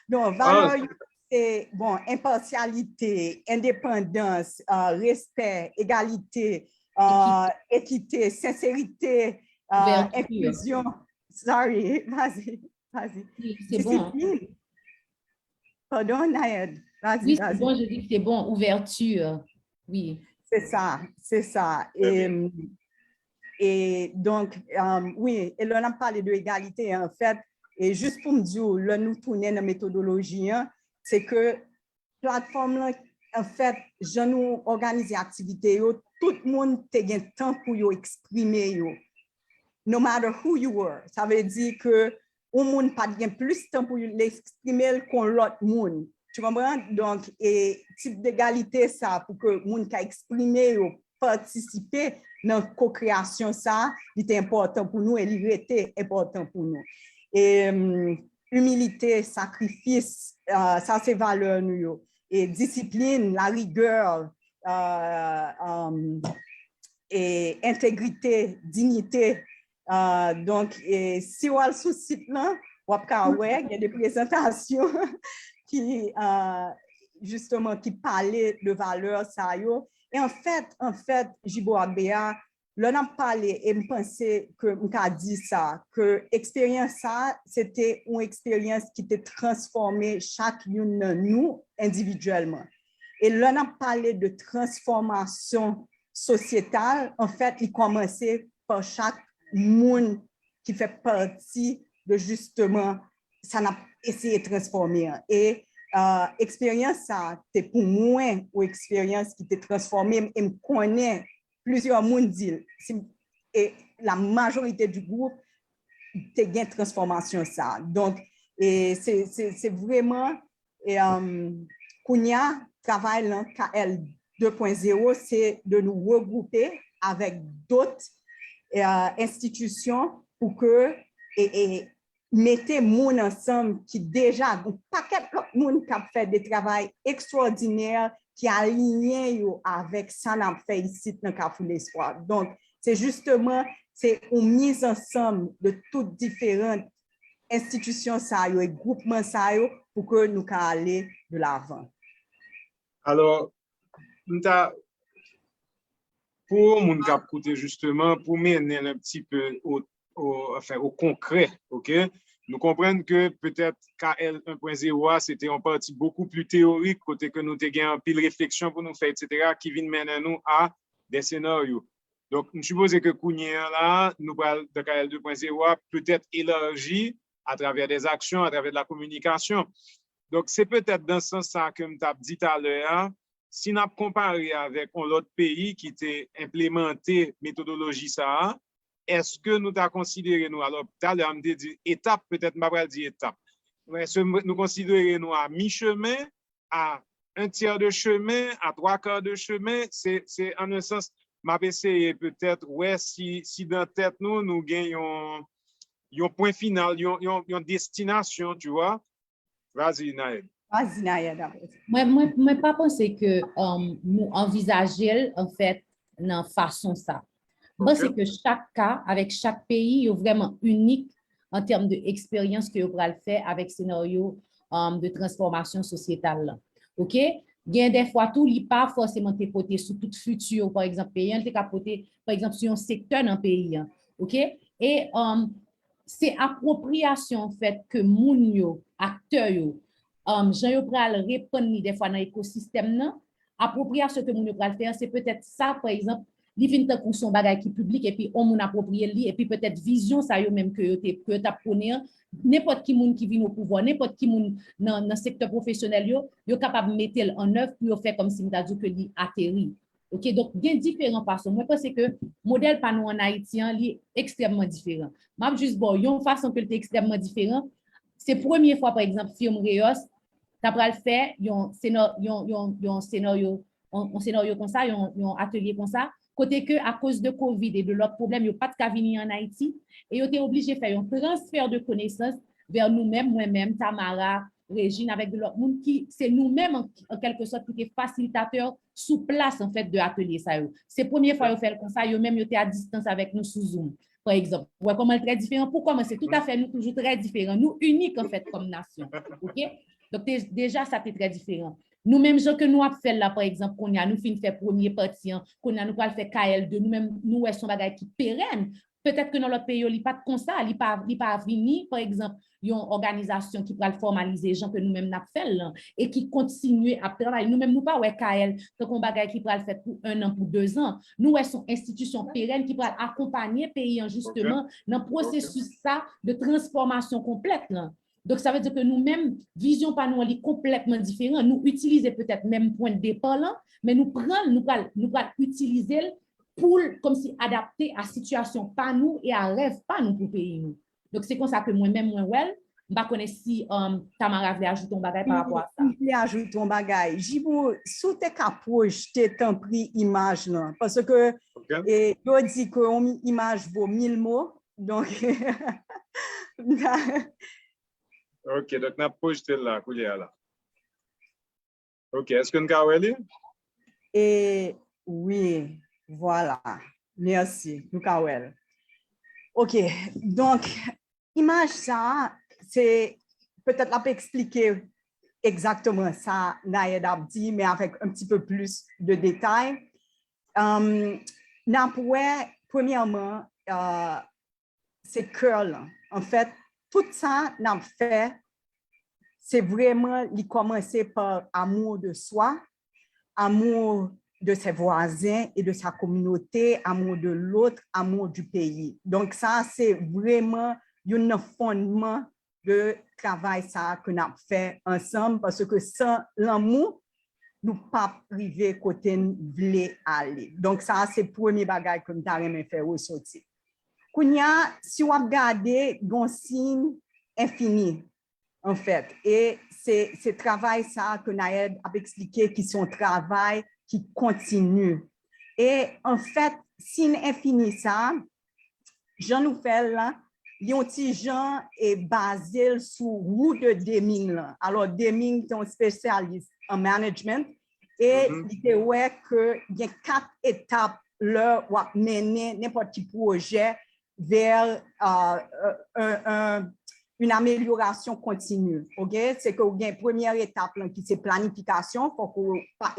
Donk, valè yo, se, bon, enpasyalite, endepandans, uh, respè, egalite, uh, ekite, senserite, uh, enklizyon. Sorry, vas-y, vas-y. Disiplin. Pardon, Naël, vas-y, vas-y. Wi, se bon, je dis que c'est bon, ouverture. Wi. Se sa, se sa. E, e donk, um, wi, e lè n ap pale de egalite, anfèt, e jis pou m di w, lè nou tounen nan metodoloji an, se ke platfòm lan, anfèt, jan nou òganize aktivite yo, tout moun te gen tan pou yo eksprime yo. No matter who you were. Sa vle di ke yon moun pa t gen plis tan pou l eksprime l kon lòt moun. Tu comprends? Donk, e tip degalite sa pou ke moun ka eksprime yo, patisipe nan ko-kreyasyon sa, li te enpòtan pou nou e li rete enpòtan pou nou. E, um, imilite, sakrifis, uh, sa se valè nou yo. E disiplin, larigè, euh, um, e entegrite, diyite. Euh, donk, e si w al sou sit lan, w ap ka wè, gen de prezantasyon ki, euh, jisteman, ki pale de valè sa yo. E anfèt, anfèt, Jibo ak Bea, lè n ap pale, e m panse ke m ka di sa, ke eksperyans sa, se te yon eksperyans ki te transfòme chak youn nan nou endividyèlman. E lè n ap pale de transfòmasyon sosyetal, anfèt, li kòmanse pa chak moun ki fè pati de, jisteman, sa n ap eseye transfòme an. E, euh, eksperyans sa te pou mwen yon eksperyans ki te transfòme m, e m konnen plizyè moun di l, si, e la majorite di gwoup te gen transfòmasyon sa. Donk, e se, se, se vrèman, e, um, kounye a, travay lan K L de pwen zewo, se de nou regwoupe avèk dòt, e, enstitisyon pou ke, e, e, mete moun ansanm ki deja, yon pakèt lòt moun k ap fè de travay ekstwòdinè ki aliyen yo avèk sa n ap fè isit nan Kafou Lespwa. Donk, se jisteman, se yon miz ansanm de tout diferan enstitisyon sa yo e gwoupman sa yo pou ke nou ka ale de lavan. Alò, m ta, pou yon moun k ap koute, jisteman, pou mennen l un petit peu au, au, enfin, au concret, ok? Nou konprann ke petèt K L un pwen zewo a, se te yon pati beaucoup plus théorique, kote ke nou te gen anpil refleksyon pou nou fè, et cetera, ki vin mennen nou a de senaryo. Donk, m sipoze ke kounye a la, nou pral, dans K L deux point zéro a, petèt elaji atravè des actions, atravè de la communication. Donk, se petèt dans sans sa ke m t ap di talè a, si n ap konpare avèk yon lòt peyi ki te enplemante metodoloji sa a, èske nou ta konsidere nou, alò, talè a m te di etap, petèt m pa pral di etap. Èske nou konsidere nou a mi chemen, à un tiers de chemin, à trois quarts de chemin, se, se an un sans, m ap eseye petèt wè si, si dans tèt nou, nou gen yon, yon pwen final, yon, yon, yon destinasyon, tu vois. Vas-y, Naël. Vas-y, Naël, après. Mwen, mwen, mwen pa panse ke um, nou anvizaje l, anfèt, nan fason sa. Mwen panse ke chak ka, avèk chak peyi, yo vrèman inik an tèm de eksperyans ke yo pral fè avèk senaryo um, de transfòmasyon sosyetal la. Ok? Gen dèfwa tou, li pa fòseman te pote sou tout fiti, pa egzanp, peyi an, li te ka pote, pa egzanp, sou yon sektè nan peyi an. Ok? E um, se apwopriyasyon, anfèt, ke moun yo, aktè yo, um, jan yo pral repann li dèfwa nan ekosistèm nan, apwopriyasyon ke moun yo pral fè an, se petèt sa, pa egzanp, li vin tankou se yon bagay ki piblik, epi yon moun apwopriye l li, epi petèt vizyon sa yo menm ke yo te, ke yo t ap pwone an, nenpòt ki moun ki vin o pouvwa, nenpòt ki moun nan, nan sektè pwofesyonèl yo, yo kapab mete l an èv pou yo fè kòmsi m ta di w ke li ateri. Ok, donk gen diferan fason. Mwen panse ke modèl pa nou an Ayiti an, li ekstrèmman diferan. M ap jis ba w yon fason ke l te ekstrèmman diferan. Se premye fwa, pa egzanp, firm Reyos ta pral fè yon, yon, yon, yon senaryo, yon, yon senaryo konsa, yon, yon atelye konsa, kote ke akoz de kovid e de lòt pwoblèm, yo pa t ka vini an Ayiti, e yo te oblije fè yon transfè de konesans vè nou menm, mwen menm, Tamara, Regine, avèk de lòt moun ki se nou menm, an, an kèlke sòt, ki te fasilitatè sou plas, anfèt, de atelye sa yo. Se premye fwa yo fè l konsa, yo menm yo te a distans avèk nou sou Zoom, pa egzanp. Ou wè kòman l trè diferan? Pou kòmanse, toutafè, nou toujou trè diferan. Nou inik, anfèt, kòm nasyon. Ok? Donk, deja, sa te trè diferan. Nou menm jan ke nou ap fè l la, pa egzanp, kounye a, nou fin fè premye pati an, kounye a, nou pral fè K L de, nou menm, nou wè se yon bagay ki perèn. Petèt ke nan lòt peyi yo, li pa t konsa, li pa, li pa vini, pa egzanp, yon òganizasyon ki pral fòmalize jan ke nou menm n ap fè l lan, e ki kontinye ap travay. Nou menm, nou pa wè K L tankou yon bagay ki pral fèt pou en an, pou dezan. Nou wè se yon enstitisyon perèn ki pral akonpanye peyi an, jisteman, nan pwosesis sa de transfòmasyon konplèt lan. Donk, sa vle di ke nou menm, vizyon pa nou an, li konplètman diferan. Nou itilize petèt menm pwen de depa lan, men nou pran l, nou pral, nou pral itilize l pou l kòmsi adapte a sitiyasyon pa nou e a rèv pa nou pou peyi nou. Donk, se konsa ke mwen menm, mwen wè l. M pa konnen si um, Tamara vle ajoute yon bagay pa rapò a sa. M vle ajoute yon bagay. Jibo, si w te ka pwojte, tanpri, imaj lan. Paske e, yo di ke yon imaj vo mil mo. Donk, m ta Ok, donk n ap pwojte l la, koulye a la. Ok, èske n ka wè li? E wi, vwala. Mèsi. Nou ka wè l. Ok. Donk, imaj sa a, se petèt l ap eksplike egzakteman sa Nayèd ap di, men avèk un petit peu plus de détails. Um, n ap wè, premyèman, uh, se kè lan. Anfèt, tout sa n ap fè, se vrèman, li kòmanse pa amour de soi, amour de ses voisins et de sa communauté, amour de l'autre, amour du pays. Donk, sa se vrèman youn nan fondman de travay sa a ke n ap fè ansanm, paske san lanmou, nou p ap rive kote n vle ale. Donk, sa a se premye bagay ke m ta renmen fè resòti. Kounye a, si w ap gade, gen yon siy enfini, anfèt. E se, se travay sa a ke Nayèd ap eksplike ki se yon travay ki kontini. E anfèt, siy enfini sa a, jan nou fè l la, li yon ti jan e baze l sou wou de Deming lan. Alò, Deming te yon espesyalis an management e li te wè ke gen kat etap lè w ap mennen nenpòt ki pwojè vè, euh, euh, un, un, une amélioration continue. Ok? Se ke w gen premyè etap lan ki se planifikasyon, fòk ou pa,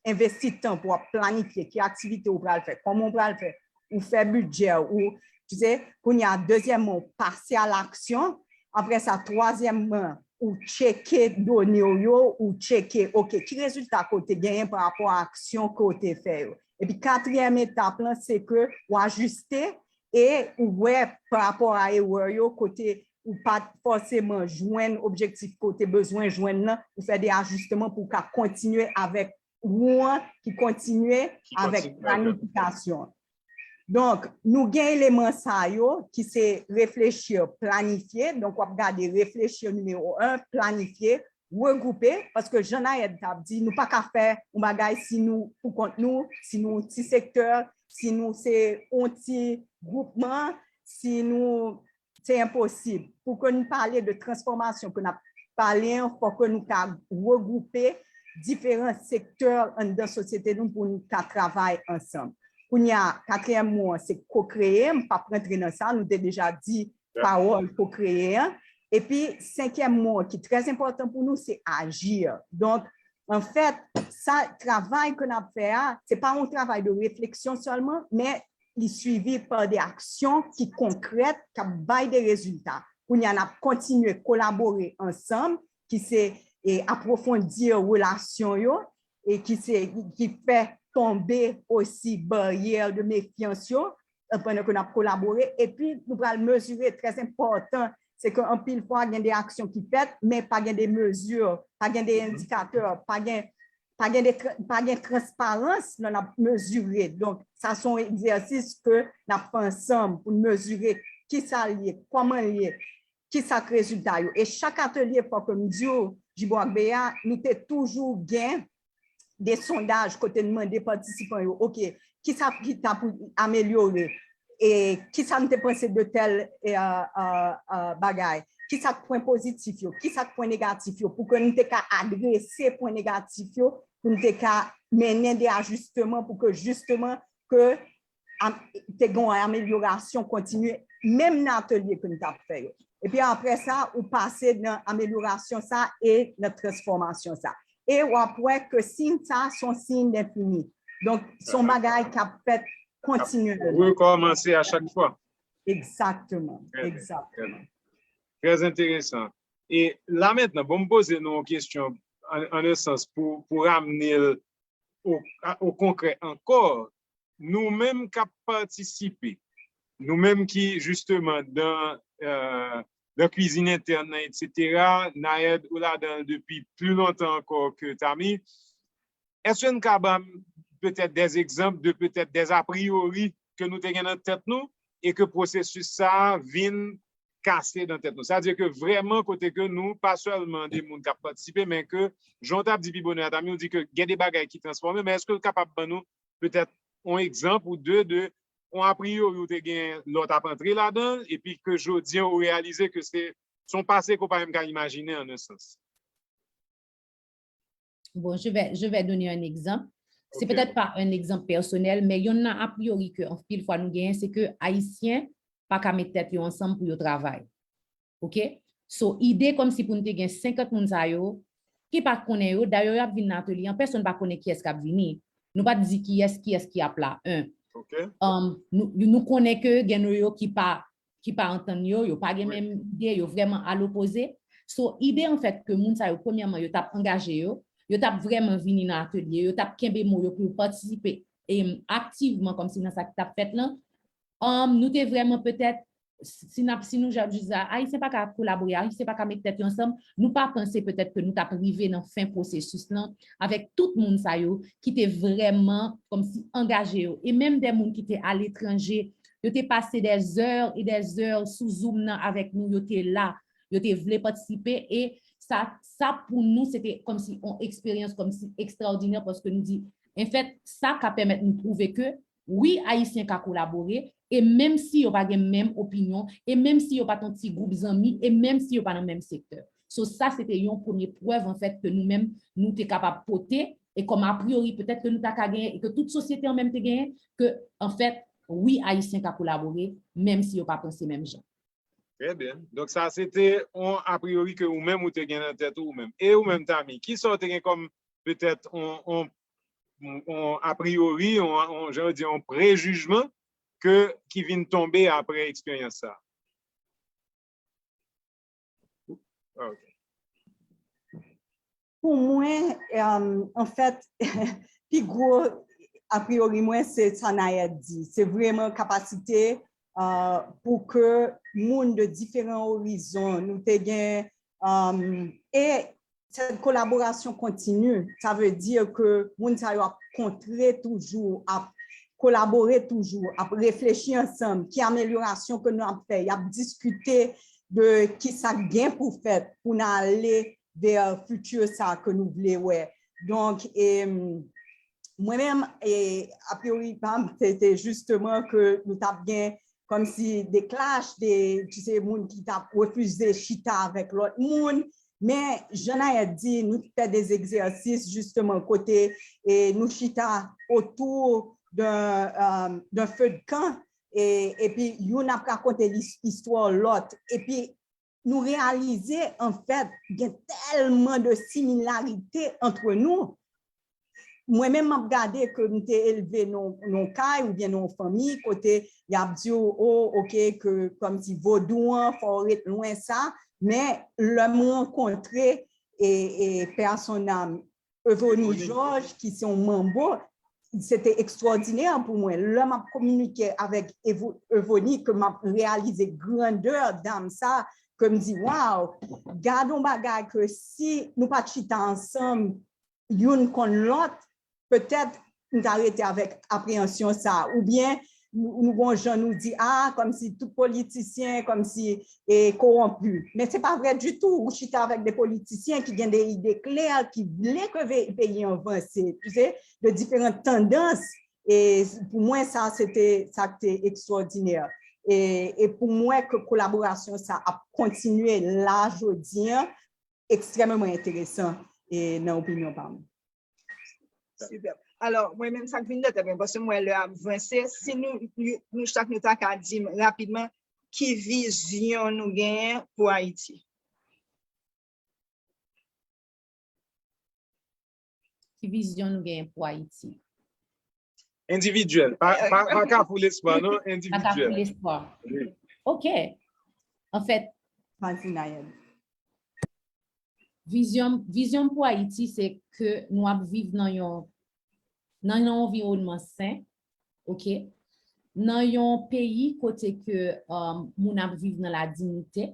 envesti tan pou w ap planifye ki aktivite ou pral fè, kòman ou pral fè, ou fè bidjè, ou, tu sais, kounye a, dezyèmman, ou pase a laksyon, apre sa, twazyèmman, ou tcheke done w yo, ou tcheke, ok, ki rezilta ke w te genyen pa rapò a aksyon ke w te fè yo. Epi katriyèm etap lan, se ke w ajiste e ou wè pa rapò a erè yo, kote ou pa t fòseman jwenn objektif ke w te bezwen jwenn nan, ou fè de ajisteman pou w ka kontinye avèk wou an ki kontinye avèk planifikasyon. Donk, nou gen eleman sa yo ki se réfléchir, planifier. Donk, w ap gade réfléchir nimewo en, planifier, regwoupe, paske jan Nayèd t ap di, nou pa ka fè yon bagay si nou pou kont nou, si nou yon ti sektè, si nou se yon ti gwoupman, si nou, se enposib. Pou ke nou pale de transfòmasyon ke n ap pale an, fòk ke nou ka regwoupe diferan sektè anndan sosyete nou pou nou ka travay ansanm. Kounye a, katriyèm mo an, se ko-kreye. M p ap rantre nan sa, nou te deja di pawòl ko-kreye an. Epi, senkyèm mo an ki trè enpòtan pou nou, se agir. Donk, anfèt, sa, travay ke n ap fè a, se pa yon travay de refleksyon sèlman, men li swivi pa de aksyon ki konkrèt, k ap bay de rezilta. Kounye a, n ap kontinye kolabore ansanm, ki se, e, apwofondi relasyon yo, e ki se, ki fè tonbe osi baryè de mefyans yo, pandan ke n ap kolabore, epi nou pral mezire, trè enpòtan, se ke anpil fwa gen de aksyon ki fèt, men pa gen de mezi, pa gen de endikatè, pa gen, pa gen de tra-, pa gen transparans lè n ap mezire. Donk, sa se yon egzèsis ke n ap fè ansanm pou n mezire kisa l ye, kòman l ye, kisa k rezilta yo. E chak atelye, fòk m di w, Jibo ak Beya, nou te toujou gen de sondaj kote n mande patisipan yo, ok, kisa ki ta pou amelyore? E kisa n te panse de tèl, e, e, e, e, bagay? Kisa k pwen pozitif yo? Kisa k pwen negatif yo? Pou ke n te ka adrese pwen negatif yo, pou n te ka mennen de ajisteman, pou ke jisteman ke am-, te gen yon amelyorasyon kontinye, menm nan atelye ke n t ap fè yo. Epi apre sa, ou pase nan amelyorasyon sa e nan transfòmasyon sa. E w ap wè ke siy sa, se yon siy lenfini. Donk, se yon bagay k ap fèt kontinyèlman. Rekòmanse a chak fwa. Egzakteman, egzakteman. Trè enteresan. E la mentnan, bon, m poze nou yon kesyon, an, an un sans, pou, pou ramne l o, o konkrè ankò. Nou menm k ap patisipe, nou menm ki, jisteman, dan, euh, dan kwizin entèn nan, etsetera, Nayèd, ou ladan l depi pli lontan ankò ke Tami, èske n ka ban m petèt dè egzanp de petèt dè apriyori ke nou te gen nan tèt nou e ke pwosesis sa a vin kase nan tèt nou? Sa di ke vrèman kote ke nou pa sèlman de moun k ap patisipe, men ke, jan w t ap di pi bonè a, Tami, ou di ke gen de bagay ki transfòme, men èske w kapab ban nou petèt yon egzanp ou de, de yon apriyori ou te gen lè w t ap antre ladan l, epi ke jodi a ou reyalize ke se, se yon pase ke w pa menm ka imajine, an un sans? Bon, je vais, je vais donner un exemple. se petèt pa yon egzanp pèsonèl, men yonn nan a priori ke anpil fwa nou genyen, se ke Ayisyen pa ka met tèt yo ansanm pou yo travay. Oke? So, ide kòmsi pou nou te gen senkant moun sa yo, ki pa konnen yo, dayè y ap vin nan atelye an, pèsonn pa konnen kiyès k ap vini. Nou pa t di kiyès, kiyès ki ap la, en. Ok. Um, nou, nou konnen ke gen nou yo ki pa, ki pa antann yo, yo pa gen menm ide, yo vrèman alopoze. So, ide anfèt ke moun sa yo, premyèman, yo t ap angaje yo, yo t ap vrèman vini nan atelye, yo t ap kenbe mo yo pou yo patisipe, em, aktivman kòmsi nan sa ki t ap fèt lan. Um, nou te vrèman petèt, si n ap, si nou jan di sa, Ayisyen pa ka kolabore, Ayisyen pa ka met tèt yo ansanm, nou pa panse petèt ke nou t ap rive nan fen pwosesis lan avèk tout moun sa yo ki te vrèman kòmsi angaje yo. E menm de moun ki te aletranje, yo te pase dè zè e dè zè sou Zoom nan avèk nou, yo te la, yo te vle patisipe e sa, sa pou nou, se te kòmsi yon eksperyans kòmsi ekstraòdinè paske nou di, anfèt, sa ka pèmèt nou pwouve ke wi, Ayisyen ka kolabore, e menm si yo pa gen menm opinyon, e menm si yo pa t yon ti gwoup zanmi, e menm si yo pa nan menm sektè. So, sa se te yon premye prèv, anfèt, ke nou menm, nou te kapab pote, e kòm a priori, petèt ke nou ta ka genyen, e ke tout sosyete an menm te genyen, ke, anfèt, wi, Ayisyen ka kolabore, menm si yo pa panse menm jan. Trè byen. Donk, sa se te yon a priori ke ou menm ou te gen nan tèt ou, ou menm. E ou menm, Tami, ki sa w te gen kòm petèt yon, yon, yon a priori, yon, yon, jan yo di, yon prejijman ke, ki vin tonbe apre eksperyans sa? Ah, ok. Pou mwen, um, anfèt, pi gwo a priori mwen, se sa Nayèt di. Se vrèman kapasite uh, pou ke moun de diferan orizon, nou te gen, um, e cette collaboration continue, sa vle di ke moun sa yo ap kontre toujou, ap kolabore toujou, ap reflechi ansanm, ki amelyorasyon ke nou ap fè, y ap diskite de ki sa k gen pou fèt pou n ale vè fiti sa ke nou vle wè. Donk, e, mwen menm, e, a priori pa m, se te jisteman ke nou t ap gen kòmsi de clash, de, tu sais, moun ki t ap refize chita avèk lòt moun. Men, jan Nayèt di, nou fè de egzèsis jisteman kote e nou chita otou d'un, euh, d'un feu de camp, e, epi youn ap rakonte lis- istwa lòt. Epi nou reyalize, anfèt, gen tèlman de similarite ant nou. Mwen menm, m ap gade ke m te elve nan yon kay oubyen nan yon fanmi kote y ap di w, o, oke, ke kòmsi vodou an, fò w ret lwen sa. Men, lè m rankontre e, e pèsonam Evonie Georges, ki se yon manbo, se te ekstwòdinè pou mwen. Lè m ap kominike avèk Evo- Evonie, ke m ap reyalize grandè dam sa, ke m di, waw, gad yon bagay ke si nou pa t chita ansanm, youn konn lòt, petèt m ta rete avèk apreyansyon sa, oubyen nou, nou gon jan nou di, a, kòmsi tout politisyen, kòmsi, e, kowonpi. Men se pa vrè ditou, ou chita avèk de politisyen ki gen de ide klè, ki vle ke ve- peyi an vanse, tu sais, de diferan tandans. E pou mwen, sa, se te, sa k te ekstwòdinè. E, e pou mwen, ke kolaborasyon sa ap kontinye la, jodi an, ekstrèmeman enteresan, e nan opinyon pa m. Sipè. Alò, mwen menm sa k vin nan tèt mwen, paske m wè lè ap vanse, si nou, nou, nou chak nou ta ka di m rapidman ki vizyon nou genyen pou Ayiti. Ki vizyon nou genyen pou Ayiti? Endividyèl. Pa, pa, pa Kafou Lespwa, non, Pa Kafou endividyèl. Lespwa. Wi. Ok. Anfèt, Vas-y, Nayèt. Vizyon, vizyon m pou Ayiti, se ke nou ap viv nan yon, nan yon anviwònman sen, ok? Nan yon peyi kote ke, um, moun ap viv nan la dignité,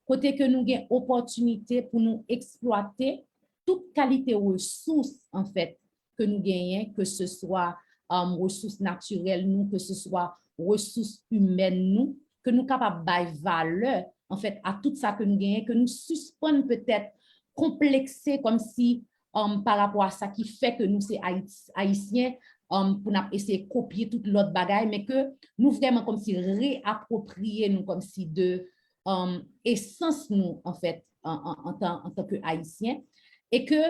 kote ke nou gen opòtinite pou nou eksplwate tout kalite resous, anfèt, ke nou genyen, ke se swa, um, resous natirèl nou, ke se swa resous imèn nou, ke nou kapab bay valè, anfèt, a tout sa ke nou genyen, ke nou sispann petèt konplekse kòmsi, um, pa rapò a sa ki fè ke nou se Ayit- Ayisyen, um, pou n ap eseye kopye tout lòt bagay, men ke nou vrèman kòmsi reapwopriye nou kòmsi de, um, esans nou, anfèt, an, an, antan, antan ke Ayisyen, e ke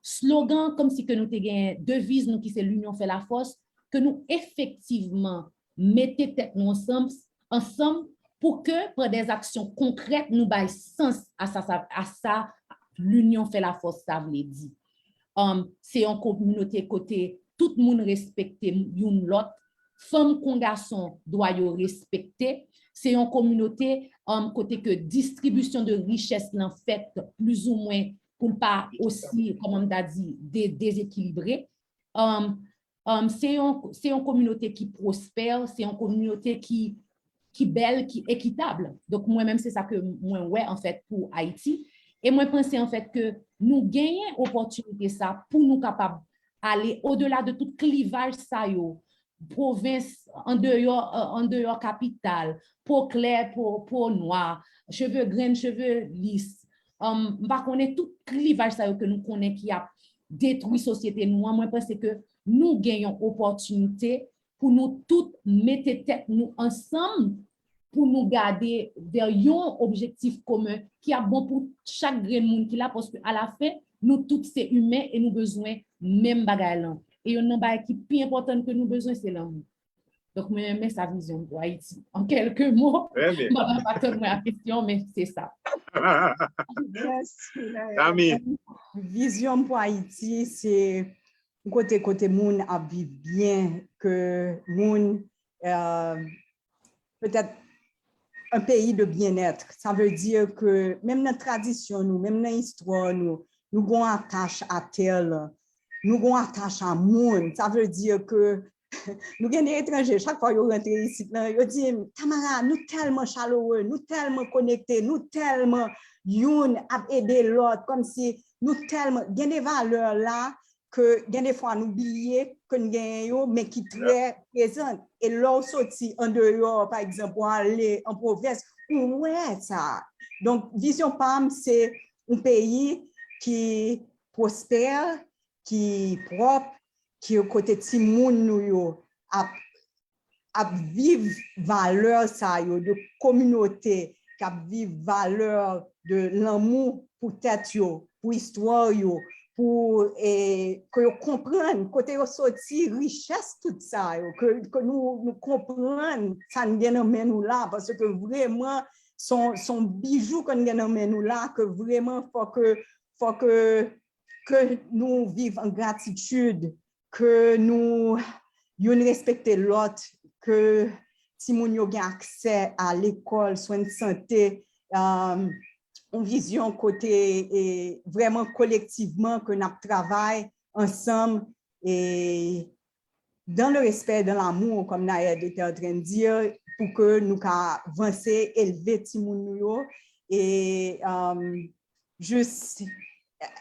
slogan, kòmsi ke nou te gen deviz nou ki se L'union fait la force, ke nou efektivman mete tèt nou ansanm, ansanm pou ke pran des actions concrètes nou bay sans a sa, sa, a sa l'union fait la force sa vle di. Um, se yon kominote kote tout moun respekte youn lòt, fanm kon gason dwa yo respekte. Se yon kominote um, kote ke distribisyon de richès lan fèt plizoumwen pou l pa osi, kòman m ta di, de, dezekilibre. Um, um, se yon, se yon kominote ki pwospè, se yon kominote ki, ki bèl, ki ekitab. Donk, mwen menm, se sa ke mwen wè, anfèt, pou Ayiti. E mwen panse, anfèt, ke nou genyen opòtinite sa pou nou kapab ale odela de tout klivaj sa yo, pwovens, andeyò, andeyò kapital, po klè, po, po nwa, cheve grenn, cheve lis. Um, m pa konnen tout klivaj sa yo ke nou konnen ki ap detwi sosyete nou an, mwen panse ke nou gen yon opòtinite pou nou tout mete tèt nou ansanm pou nou gade vè yon objektif komen ki ap bon pou chak grenn moun ki la, paske alafen, nou tout se imen e nou bezwen menm bagay lan. E yonn nan bagay ki pi enpòtan ke nou bezwen, se lanmou. Donk, mwen renmen sa vizyon m pou Ayiti. An kèlke mo, m pa tann mwen a kesyon, men se sa. Vizyon m pou Ayiti, se yon kote kote moun ap viv byen, ke moun, euh, petèt, un pays de bien-être. Sa vle di ke menm nan tradisyon nou, menm nan istwa nou, nou gon atach a tè lan, nou gon atach a moun. Sa vle di ke nou gen de etranje, chak fwa yo rantre isit lan, yo di m, Tamara, nou tèlman chalore, nou tèlman konekte, nou tèlman youn ap ede lòt, kòmsi nou tèlman gen de valè la ke gen de fwa nou bliye ke n genyen yo, men ki trè prezan. E lè w soti andeyò, pa egzanp, w ale an pwovens, ou wè sa. Donk, vizyon pa m, se yon peyi ki pwospè, ki pwòp, ki kote timoun nou yo ap ap viv valè sa yo, de kominote k ap viv valè de lanmou pou tèt yo, pou istwa yo, pou e, ke yo konprann kote yo soti, richès tout sa yo, ke, ke nou, nou konprann sa n gen nan men nou la, paske vrèman se yon, se yon bijou ke n gen nan men nou la, ke vrèman fò ke, fò ke, ke nou viv an gratitid, ke nou youn respekte lòt, ke timoun yo gen aksè a lekòl, swen de sante, um, yon vizyon kote e, vrèman kolektivman ke n ap travay ansanm e dans le respect, dans l'amour, comme Nayèd était en train de dire, pou ke nou ka vanse, elve timoun nou yo e um, jis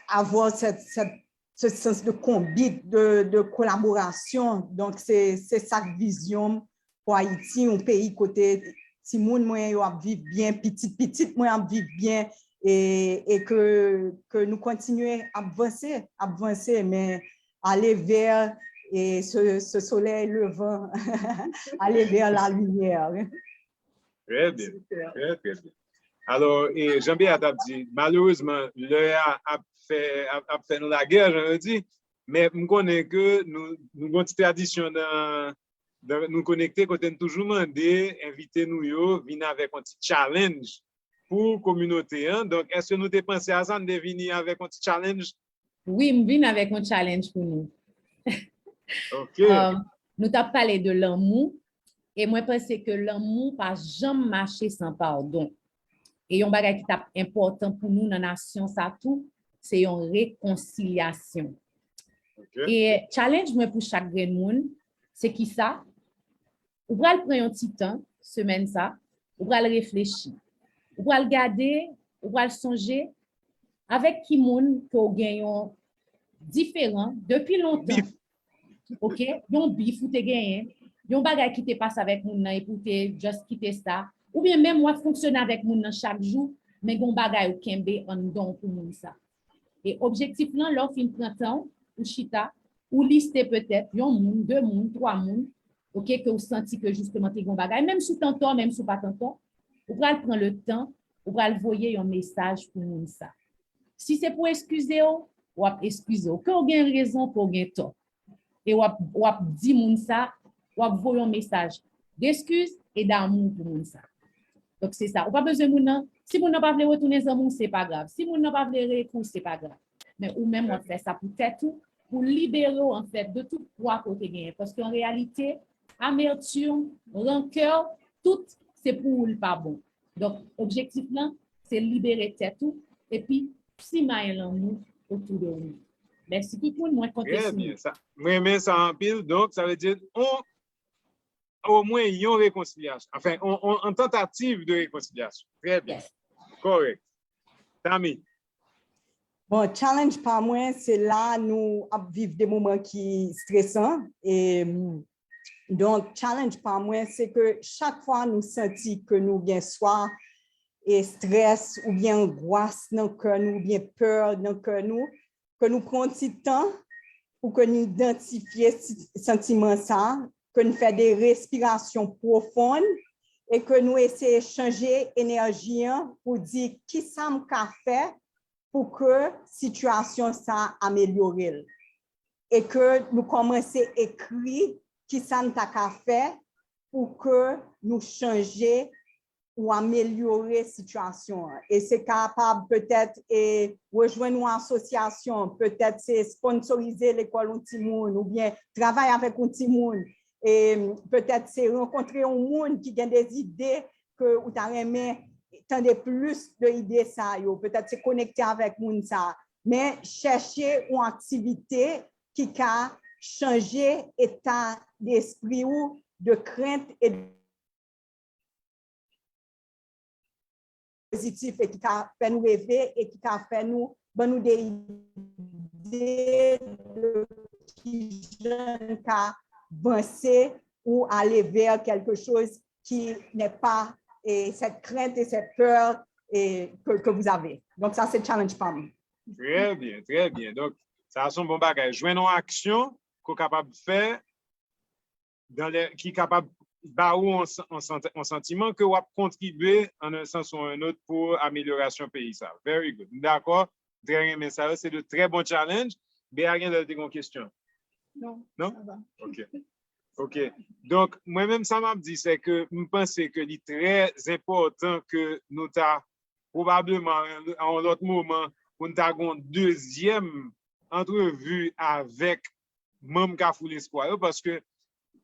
avoir cette, cette ce sens de konbit, de, de kolaborasyon. Donk, se, se sa k vizyon m pou Ayiti, yon peyi kote timoun mwen yo ap viv byen, pitit pitit mwen ap viv byen, e, e ke, ke nou kontinye ap vanse, ap vanse, men ale vè e ce, ce soleil levant, aller vers la lumière. Trè byen, trè, trè byen. Alò, e, Jan Beat ap di, malerezman, lè a ap fè, ap, ap fè nou lagè, jan yo di, men m konnen ke nou, nou gon ti tradisyon nan, nan, nou konekte kote n toujou mande envite nou yo vin avèk yon ti challenge pou kominote an. Donk, èske nou te panse a sa, n te vini avèk yon ti challenge? Wi, m vin avèk yon challenge pou nou. Ok. Um, nou t ap pale de lanmou, e mwen panse ke lanmou pa janm mache san padon. E yon bagay ki t ap enpòtan pou nou nan nasyon sa tou, se yon rekonsilyasyon. Ok. E challenge mwen pou chak grenn moun, se kisa? Ou pral pran yon ti tan, semèn sa, ou pral reflechi. Ou pral gade, ou pral sonje, avèk ki moun ke w gen yon diferan depi lontan. Bif. Ok? Yon bif ou te genyen, yon bagay ki te pase avèk moun nan epi w te just kite sa. Oubyen menm w ap fonksyone avèk moun nan chak jou, men gen yon bagay ou kenbe anndan w pou moun sa. E objektif lan, lè w fin pran tan w, ou chita, ou liste petèt yon moun, de moun, twa moun, ok, ke w santi ke jisteman te gen yon bagay, menm si w t antò, menm si w pa t antò, ou pral pran le tan, ou pral voye yon mesaj pou moun sa. Si se pou eskize w, w ap eskize w. Ke w gen rezon, ke w gen tò. E w ap, w ap di moun sa, w ap voye yon mesaj d'eskiz e damou pou moun sa. Donk, se sa. Ou pa bezwen moun nan. Si moun nan pa vle retounen zanmi w, se pa grav. Si moun nan pa vle reekri w, se pa grav. Men ou menm, w ap fè sa pou tèt ou, pou libere w, anfèt, de tout pwa ke w te genyen. Paske, an reyalite, amertim, rankè, tout, se pou ou l pa bon. Donk, objektif lan, se libere tèt ou, epi simaye lanmou otou de ou menm. Mèsi tout moun, mwen konte sou nou. Trè byen. Sa, mwen renmen sa anpil. Donk, sa vle di, on, omwen yon rekonsilyasyon. Anfen, on, on, on tantativ de rekonsilyasyon. Trè byen. Yes. Kòrèk. Tami. Bon, challenge pa mwen, se la nou ap viv de moman ki stresan. E, donk, challenge pa mwen, se ke chak fwa nou santi ke nou gen swa e strès oubyen angwas nan kè nou, oubyen pè nan kè nou, ke nou pran yon ti tan pou ke nou idantifye si- santiman sa, ke nou fè de respirasyon pwofon e ke nou eseye chanje enèji an pou di kisa m ka fè pou ke sitiyasyon sa amelyore l. E ke nou kòmanse ekri kisa n ta ka fè pou ke nou chanje ou amelyore sitiyasyon an. E se kapab petèt e rejwenn yon asosyasyon, petèt se sponsorize lekòl yon timoun oubyen travay avèk yon timoun. E petèt se rankontre yon moun ki gen de ide ke ou ta renmen tande plis de ide sa yo. Petèt se konekte avèk moun sa. Men chèche yon aktivite ki ka chanje eta despri ou de krent e de pozitif e ki ka fè nou reve e ki ka fè nou ban nou de ide de kijan n ka vanse ou ale vè quelque chose qui n'est pas et cette crainte et cette peur et que, que vous avez. Donc ça, c'est challenge pa m. Trè byen, trè byen. Donk, sa se yon bon bagay. Jwenn yon aksyon ke w kapab fè dans les, ki kapab ba ou yon, yon, yon santiman ke w ap kontribye en un sens ou en autre pou amelyorasyon peyi sa. Very good. M dakò. M trè renmen sa yo. Se de trè bon challenge. Bea gen lè l te gen yon kesyon. Non. Non? Ok. Ok. Donk, mwen menm sa m ap di, se ke m panse ke li trè enpòtan ke nou ta pwobableman a yon lòt moman pou n ta gen yon dezyèm antrevi avèk manm Kafou Lespwa yo, paske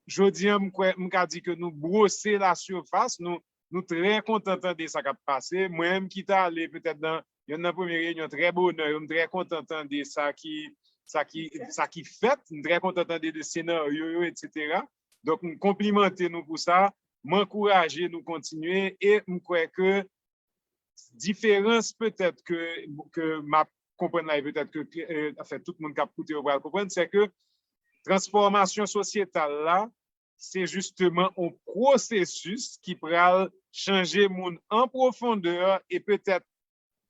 jodi a m kwè m ka di ke nou bwose la sifas, nou nou trè kontan tande sa k ap pase. Mwen menm ki t ale petèt nan yonn nan premye reyinyon trè bonè yo, m trè kontan tande sa ki sa ki sa ki fèt, m trè kontan tande de senaryo yo, etsetera. Donk, m konplimante nou pou sa, m ankouraje nou kontinye e m kwè ke diferans petèt ke ke m ap konprann la e petèt ke anfen tout moun k ap koute yo pral konprann, se ke transfòmasyon sosyetal la se jisteman yon pwosesis ki pral chanje moun an pwofondè e petèt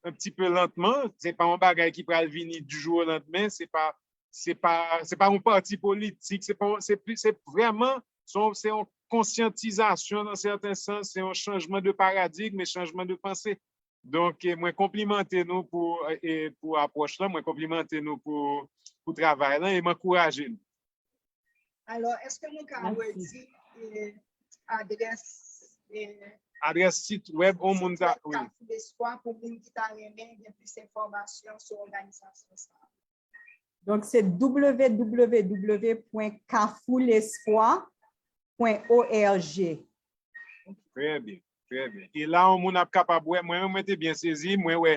un petit peu lentement. Se pa yon bagay ki pral vini du jour au lendemain, se pa se pa se pa yon pati politik, se pa se se vrèman se yon konsyantizasyon nan sèten sans, se yon chanjman de paradigm e chanjman de panse. Donk, mwen konplimante nou pou e pou apwòch lan, mwen konplimante nou pou pou travay lan e m ankouraje nou. Alò, èske nou ka redi adrès adrès sit wèb yon moun ta wi. Kafou Lespwa pou moun ki ta renmen gen plis enfòmasyon sou òganizasyon sa. Donk se www.kafoulespwa.org. Trè byen, trè byen. E la yon moun ap kapab wè, mwen menm mwen te byen sezi, mwen wè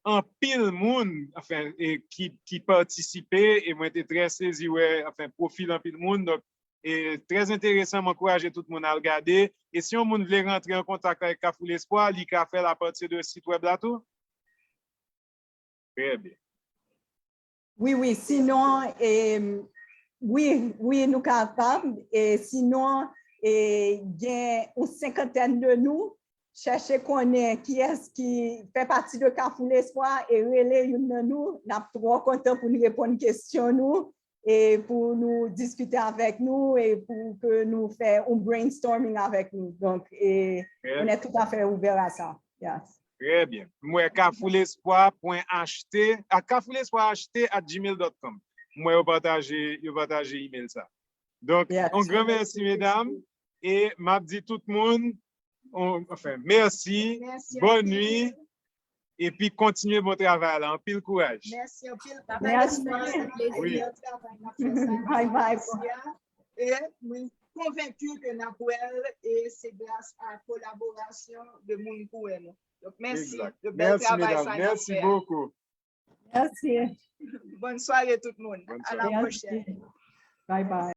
anpil moun anfen e ki ki patisipe e mwen te trè sezi wè anfen pwofil anpil moun. Donk e trè enteresan, m ankouraje tout moun al gade. E si yon moun vle rantre an kontak avèk Kafou Lespwa, li ka fè l apati de sit wèb la tou? Trè byen. Wi, wi, sinon, e, wi, wi, nou kapab. E sinon, e, gen yon senkantèn de nou, chèche konnen kiyès ki fè pati de Kafou Lespwa e rele youn nan nou. N ap twò kontan pou n reponn kesyon nou e pou nou diskite avèk nou e pou ke nou fè yon brainstorming avèk nou. Donk, e, on est tout à fait ouvert à ça. Yes. Trè byen. M wè kafou lespwa pwen achte, a kafou lespwa achte at gmail dot com. M wè yo pataje, yo pataje email sa. Donk, yon gran mèsi, medam. E m ap di tout moun, anfen, mèsi, bòn nwi, epi kontinye bon travay la. Anpil kouraj. Mèsi anpil. Mèsi. Bye bye. E mwen konvenki ke n ap wè l e se gras a kolaborasyon de moun kou nou. Donk, mèsi de bèl travay sa n ap fè. Mèsi bokou. Mèsi. Bòn sware tout moun. A la pwochèn. Bye bye.